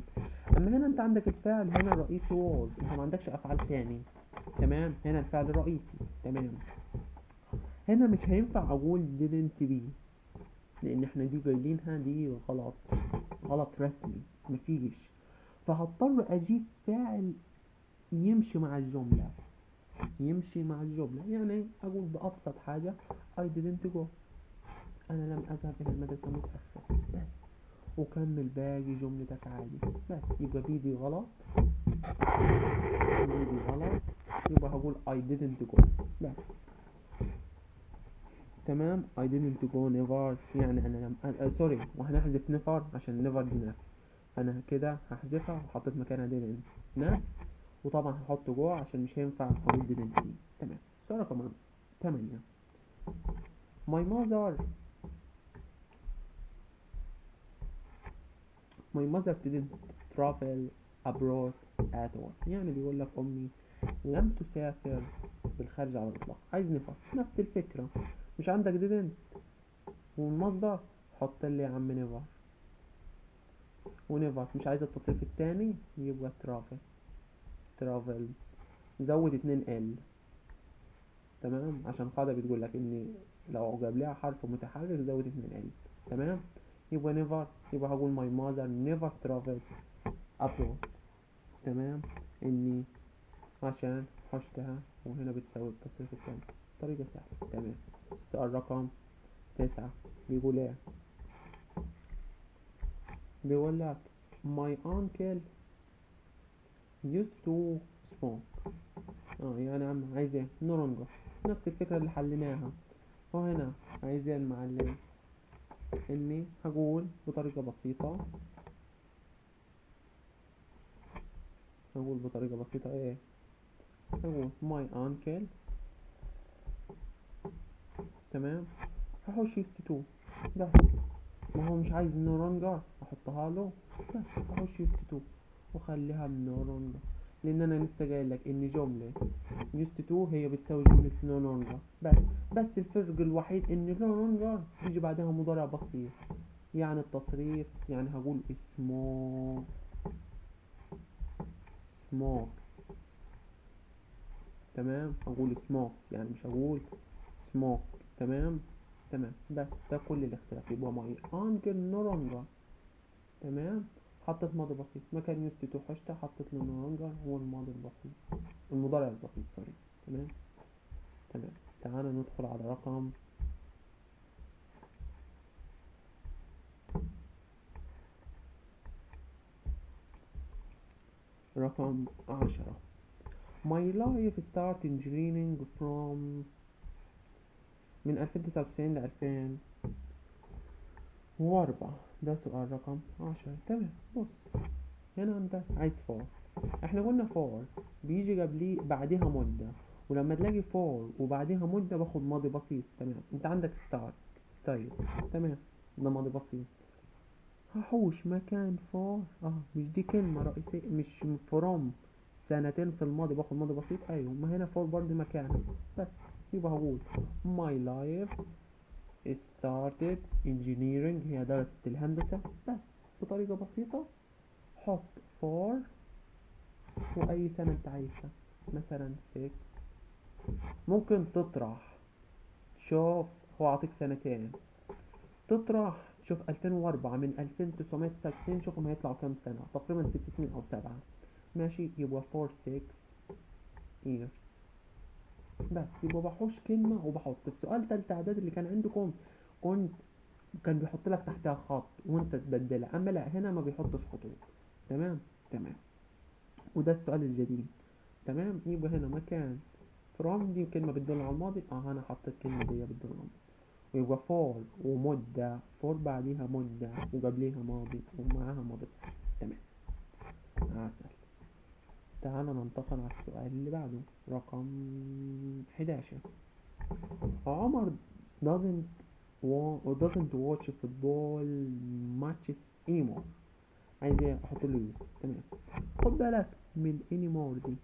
اما هنا انت عندك الفعل هنا الرئيسي was، انت ما عندكش افعال تاني. تمام، هنا الفعل الرئيسي. تمام، هنا مش هينفع اقول didn't be، لان احنا دي جايلينها دي غلط، غلط رسمي مفيش، فهضطر اجيب فعل يمشي مع الجملة، يمشي مع الجملة. يعني اقول بابسط حاجة I didn't go، انا لم اذهب الى المدرسة متأخر، بس، وكمل باقي جملتك عادي. بس يبقى be دي غلط، be دي غلط، يبقى هقول I didn't go بس. تمام، I didn't go never، يعني انا لم sorry، وهنحذف never عشان never دي نفي، فانا كده هحذفها وحطيت مكانها didn't نفي، وطبعا هحط go عشان مش هينفع اقول didn't دي. تمام، سؤال رقم 8 my mother didn't travel abroad at all، يعني بيقول لك امي لم تسافر بالخارج على الاطلاق. عايز never، نفس الفكره، مش عندك didn't والمصدر، حط لي يا عم never و never، مش عايز التصريف التاني يبقى travel، travel زود 2 L. تمام، عشان قاعدة بتقول لك ان لو جاب لها حرف متحرك زود 2 L. تمام، يبقى never، يبقى هقول my mother never traveled abroad. تمام، اني عشان حشتها وهنا بتساوي التصريف التاني، طريقة سهلة. تمام، السؤال رقم 9 9 بيقول ايه؟ بيقول لك my uncle used to smoke. يعني عم عايز ايه؟ no longer، نفس الفكرة اللي حليناها. هو هنا عايز ايه المعلم؟ اني هقول بطريقة بسيطة، هقول بطريقة بسيطة ايه؟ هقول my uncle، تمام، هحوش used to بس، ما هو مش عايز no longer احطها له، بس هحوش used to وخليها no longer، لان انا لسه جاي لك ان جملة used to هي بتساوي جملة no longer، بس الفرق الوحيد ان no longer بيجي بعدها مضارع بسيط، يعني التصريف، يعني هقول smokes، تمام، هقول smokes يعني مش هقول smoke، تمام تمام، بس ده كل الاختلاف. يبقى my uncle no longer، تمام، حطيت ماضي بسيط مكان used to حشته، حطيت له no longer هو الماضي البسيط، المضارع البسيط sorry، تمام تمام. تعالى ندخل على رقم 10. My life start engineering from من 2099 ل 2004. ده سؤال رقم 10. تمام، بص هنا عندك عايز for، احنا قلنا for بيجي قبليه بعديها مدة، ولما تلاقي for وبعديها مدة باخد ماضي بسيط، تمام. انت عندك start style، تمام، ده ماضي بسيط. هحوش مكان for، مش دي كلمة رئيسية، مش from سنتين في الماضي باخد ماضي بسيط، ايوه ما هنا for برضه مكانها، بس يبقى هقول my life started engineering، هي درست الهندسة، بس بطريقة بسيطة حط for وأي سنة انت عايزها، مثلا 6، ممكن تطرح، شوف هو عطيك سنتين، تطرح شوف 2004 من 2999، شوفهم هيطلعوا كام سنة، تقريبا 6 سنين أو 7، ماشي، يبقى 4 6 years بس. يبقى بحوش كلمة وبحط في سؤال تالتة إعداد اللي كان عندكم كان بيحط لك تحتها خط وانت تبدلها، أما لا هنا ما بيحطش خطوط، تمام تمام. وده السؤال الجديد، تمام. يبقى هنا مكان from دي كلمة بتدل على الماضي، أنا حطيت كلمة دي بتدل على الماضي، ويبقى for ومدة، for بعديها مدة وقبليها ماضي ومعاها ماضي بسيط، تمام عسل. تعالى ننتقل على السؤال اللي بعده رقم 11. عمر doesn't watch football matches anymore، عايز ايه؟ احط له use، تمام. خد بالك من anymore دي،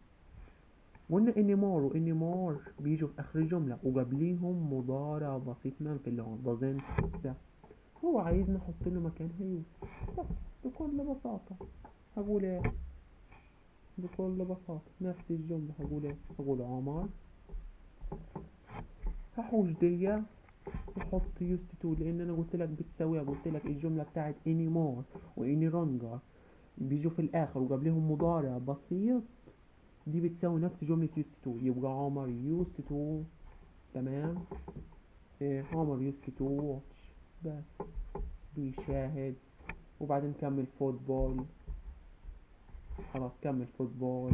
قلنا anymore و anymore بيجوا في اخر الجملة وقبليهم مضارع بسيط منفي اللي هو doesn't ده، هو عايزني احط له مكانها use، بس بكل بساطة هقول ايه؟ بكل بساطة نفس الجملة هقول ايه؟ هقول عمر هحوش دي وحط used to، لان انا قلت لك بتساويها، قلت لك الجملة بتاعت anymore و any longer بيجوا في الاخر وقبلهم مضارع بسيط، دي بتساوي نفس جملة used to، يبقى عمر used to، تمام، إيه عمر used to watch بس بيشاهد، وبعدين كمل football، خلاص كمل football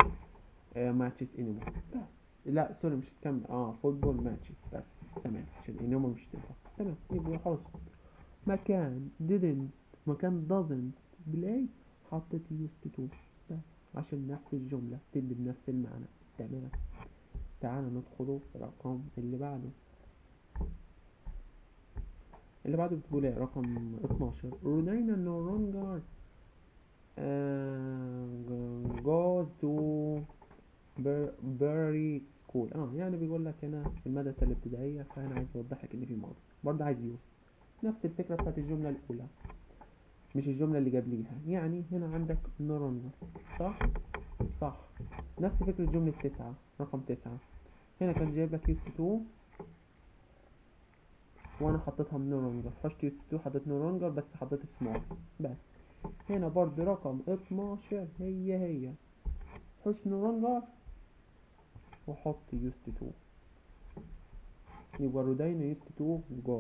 matches anymore بس، لا sorry مش هتكمل، football matches بس، تمام، عشان anymore مش تبقى، تمام. يبقى حط مكان didn't مكان doesn't play حطيت used to بس عشان نفس الجملة تدي بنفس المعنى، تمام. تعالى ندخله في الرقم اللي بعده، اللي بعده بتقول ايه؟ رقم 12. رودينا no longer goes to primary school، يعني بيقول لك هنا في المدرسة الابتدائية، فأنا عايز أوضح لك إن في ماضي، برضه عايز use نفس الفكرة بتاعت الجملة الأولى مش الجملة اللي قبليها، يعني هنا عندك no longer، صح؟ صح، نفس فكرة جملة 9 رقم 9، هنا كان جايب لك used to وأنا حطيتها من no longer، حشت used to حطيت no longer بس حطيت smokes بس. هنا برضه رقم 12 هي هي حش no longer وحط used to، يبقى رودينا used to go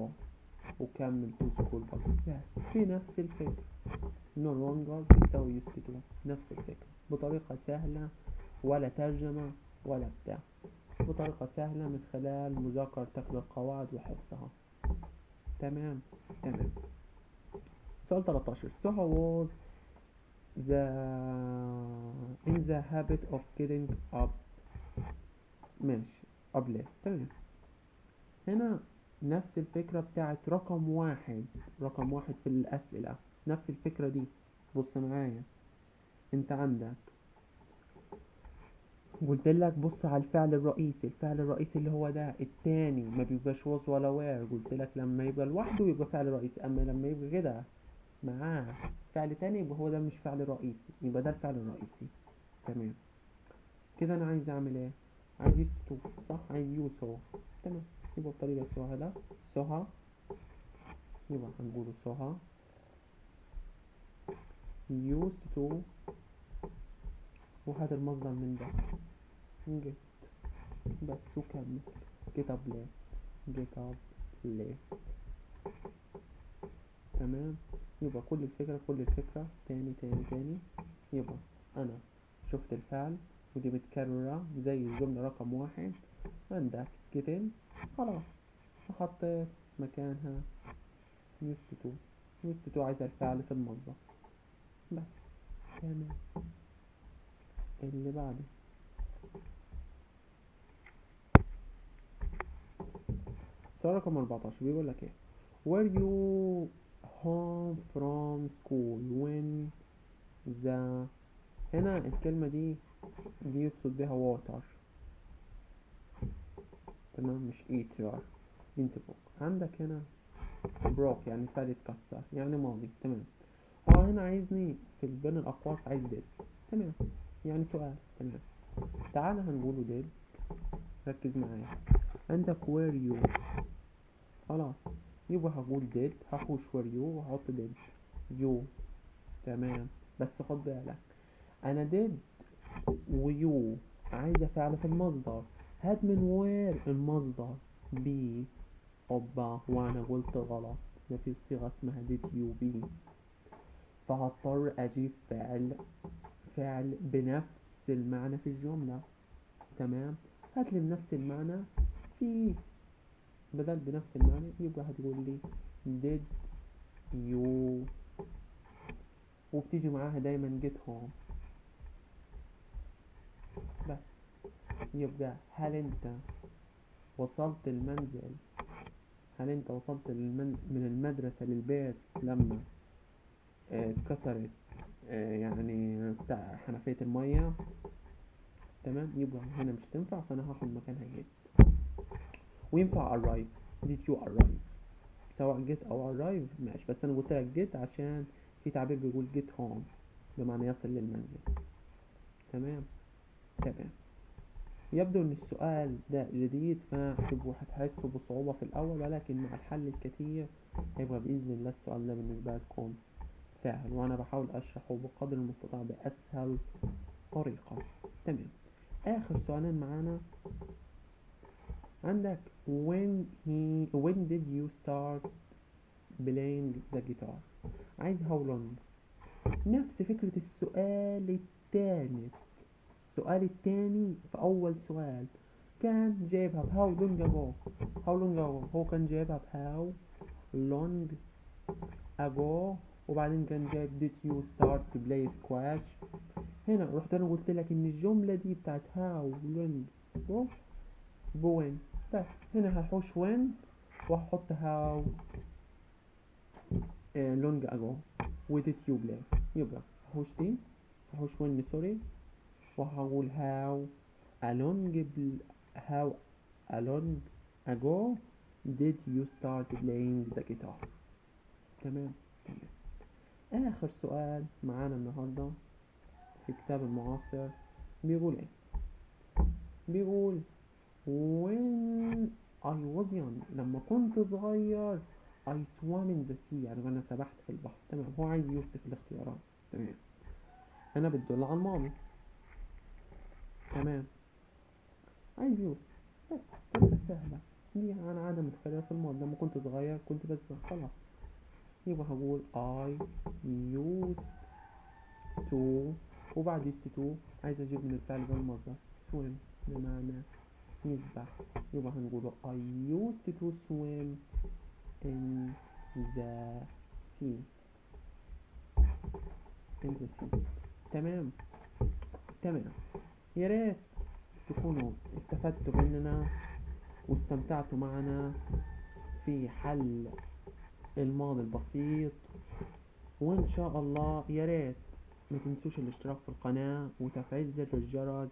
وكمل to school برضه، بس في نفس الفكرة. no longer بتساوي used to، نفس الفكرة بطريقة سهلة، ولا ترجمة ولا بتاع، بطريقة سهلة من خلال مذاكرتك للقواعد وحفظها. تمام تمام. سؤال 13، سهى was the in the habit of getting up، ماشي up late. تمام، هنا نفس الفكرة بتاعت رقم واحد، رقم واحد في الأسئلة نفس الفكرة دي. بص معايا، انت عندك قلت لك بص على الفعل الرئيسي، الفعل الرئيسي اللي هو ده التاني ما بيبقاش was ولا were، قلت لك لما يبقى لوحده يبقى فعل رئيسي، اما لما يبقى كده معاه فعل تاني يبقى هو ده مش فعل رئيسي، يبقى ده الفعل الرئيسي. تمام كده، انا عايز اعمل ايه؟ عايز used to، صح؟ عايز you سهى. تمام، يبقى بطريقة سهلة سهى، يبقى هنقوله سهى used to، وهات المصدر من ده get بس، وكمل get up late، get up late. تمام، يبقى كل الفكرة، كل الفكرة تاني تاني تاني، يبقى أنا شفت الفعل ودي متكررة زي الجملة رقم واحد، عندك getting خلاص وحطيت مكانها used to، used to عايزة الفعل في المصدر بس. تمام، اللي بعده سؤال رقم 14 بيقول لك ايه؟ were you home from school when the، هنا الكلمة دي يقصد بها water، تمام، مش eater، broke. عندك هنا broke يعني فعل اتكسر يعني ماضي. تمام، هو هنا عايزني في بين الأقواس عايز did. تمام، يعني سؤال. تمام، تعالى هنقوله did، ركز معايا، عندك were you خلاص، يبقى هقول did، هحوش were you وهحط did you. تمام، بس خد بالك انا did و you عايزة فعل في المصدر، هات من were المصدر be، اوبا وانا قلت غلط، مفيش صيغة اسمها did you be، فهضطر اجيب فعل بنفس المعنى في الجملة. تمام، هات لي بنفس المعنى في بدل بنفس المعنى، يبقى هتقول لي did you، وبتيجي معاها دايما get home بس. يبقى هل انت وصلت المنزل، هل انت وصلت من المدرسة للبيت لما اتكسرت يعني بتاع حنفية المية؟ تمام، يبقى هنا مش تنفع، فانا هاخد مكانها get، وينفع arrive، did you arrive، سواء get او arrive ماشي، بس انا قلت لك get عشان في تعبير بيقول get home بمعنى يصل للمنزل. تمام تمام، يبدو ان السؤال ده جديد فهتبقوا هتحسوا بصعوبة في الاول، ولكن مع الحل الكثير هيبقى باذن الله السؤال ده بالنسبة لكم سهل، وانا بحاول اشرحه بقدر المستطاع باسهل طريقة. تمام، اخر سؤالين معانا، عندك when did you start playing the guitar، عايز how long، نفس فكرة السؤال التاني، السؤال التاني في أول سؤال كان جايبها ب how long ago، how long ago هو كان جايبها ب how long ago، وبعدين كان جايب did you start to play squash. هنا رحت أنا قلت لك إن الجملة دي بتاعت how long ago ب when، بس هنا هحوش when وهحط how long ago و did you play، يبقى هحوش دي، هحوش when sorry، وهقول how how long ago did you start playing the guitar. تمام تمام. آخر سؤال معانا النهاردة في كتاب المعاصر بيقول ايه؟ بيقول when I was young، لما كنت صغير I swam in the sea، يعني أنا سبحت في البحر. تمام، هو عايز يوصف الاختيارات. تمام، هنا بتدل على الماضي. تمام، عايز يوصف بس، طريقة سهلة. دي عن عادة متكررة في الماضي، لما كنت صغير كنت بسبح، خلاص يبقى هقول I used to، وبعد used to عايز اجيب من الفعل ده المصدر swim بمعنى يسبح، يبقى هنقوله I used to swim in the sea. in the sea. تمام تمام. يا ريت تكونوا استفدتوا مننا واستمتعتوا معنا في حل الماضي البسيط، وان شاء الله يا ريت ما تنسوش الاشتراك في القناة وتفعيل زر الجرس،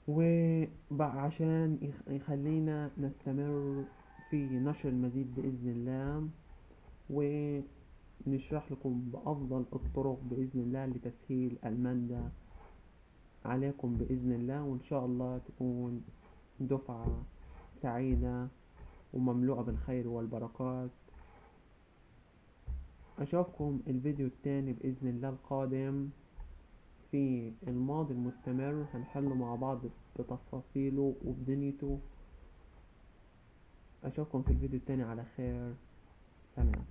وعشان يخلينا نستمر في نشر المزيد بإذن الله، ونشرح لكم بأفضل الطرق بإذن الله لتسهيل المادة عليكم بإذن الله. وإن شاء الله تكون دفعة سعيدة ومملوءة بالخير والبركات. أشوفكم الفيديو التاني بإذن الله القادم في الماضي المستمر، هنحله مع بعض بتفاصيله وبدنيته. أشوفكم في الفيديو التاني على خير. سلام.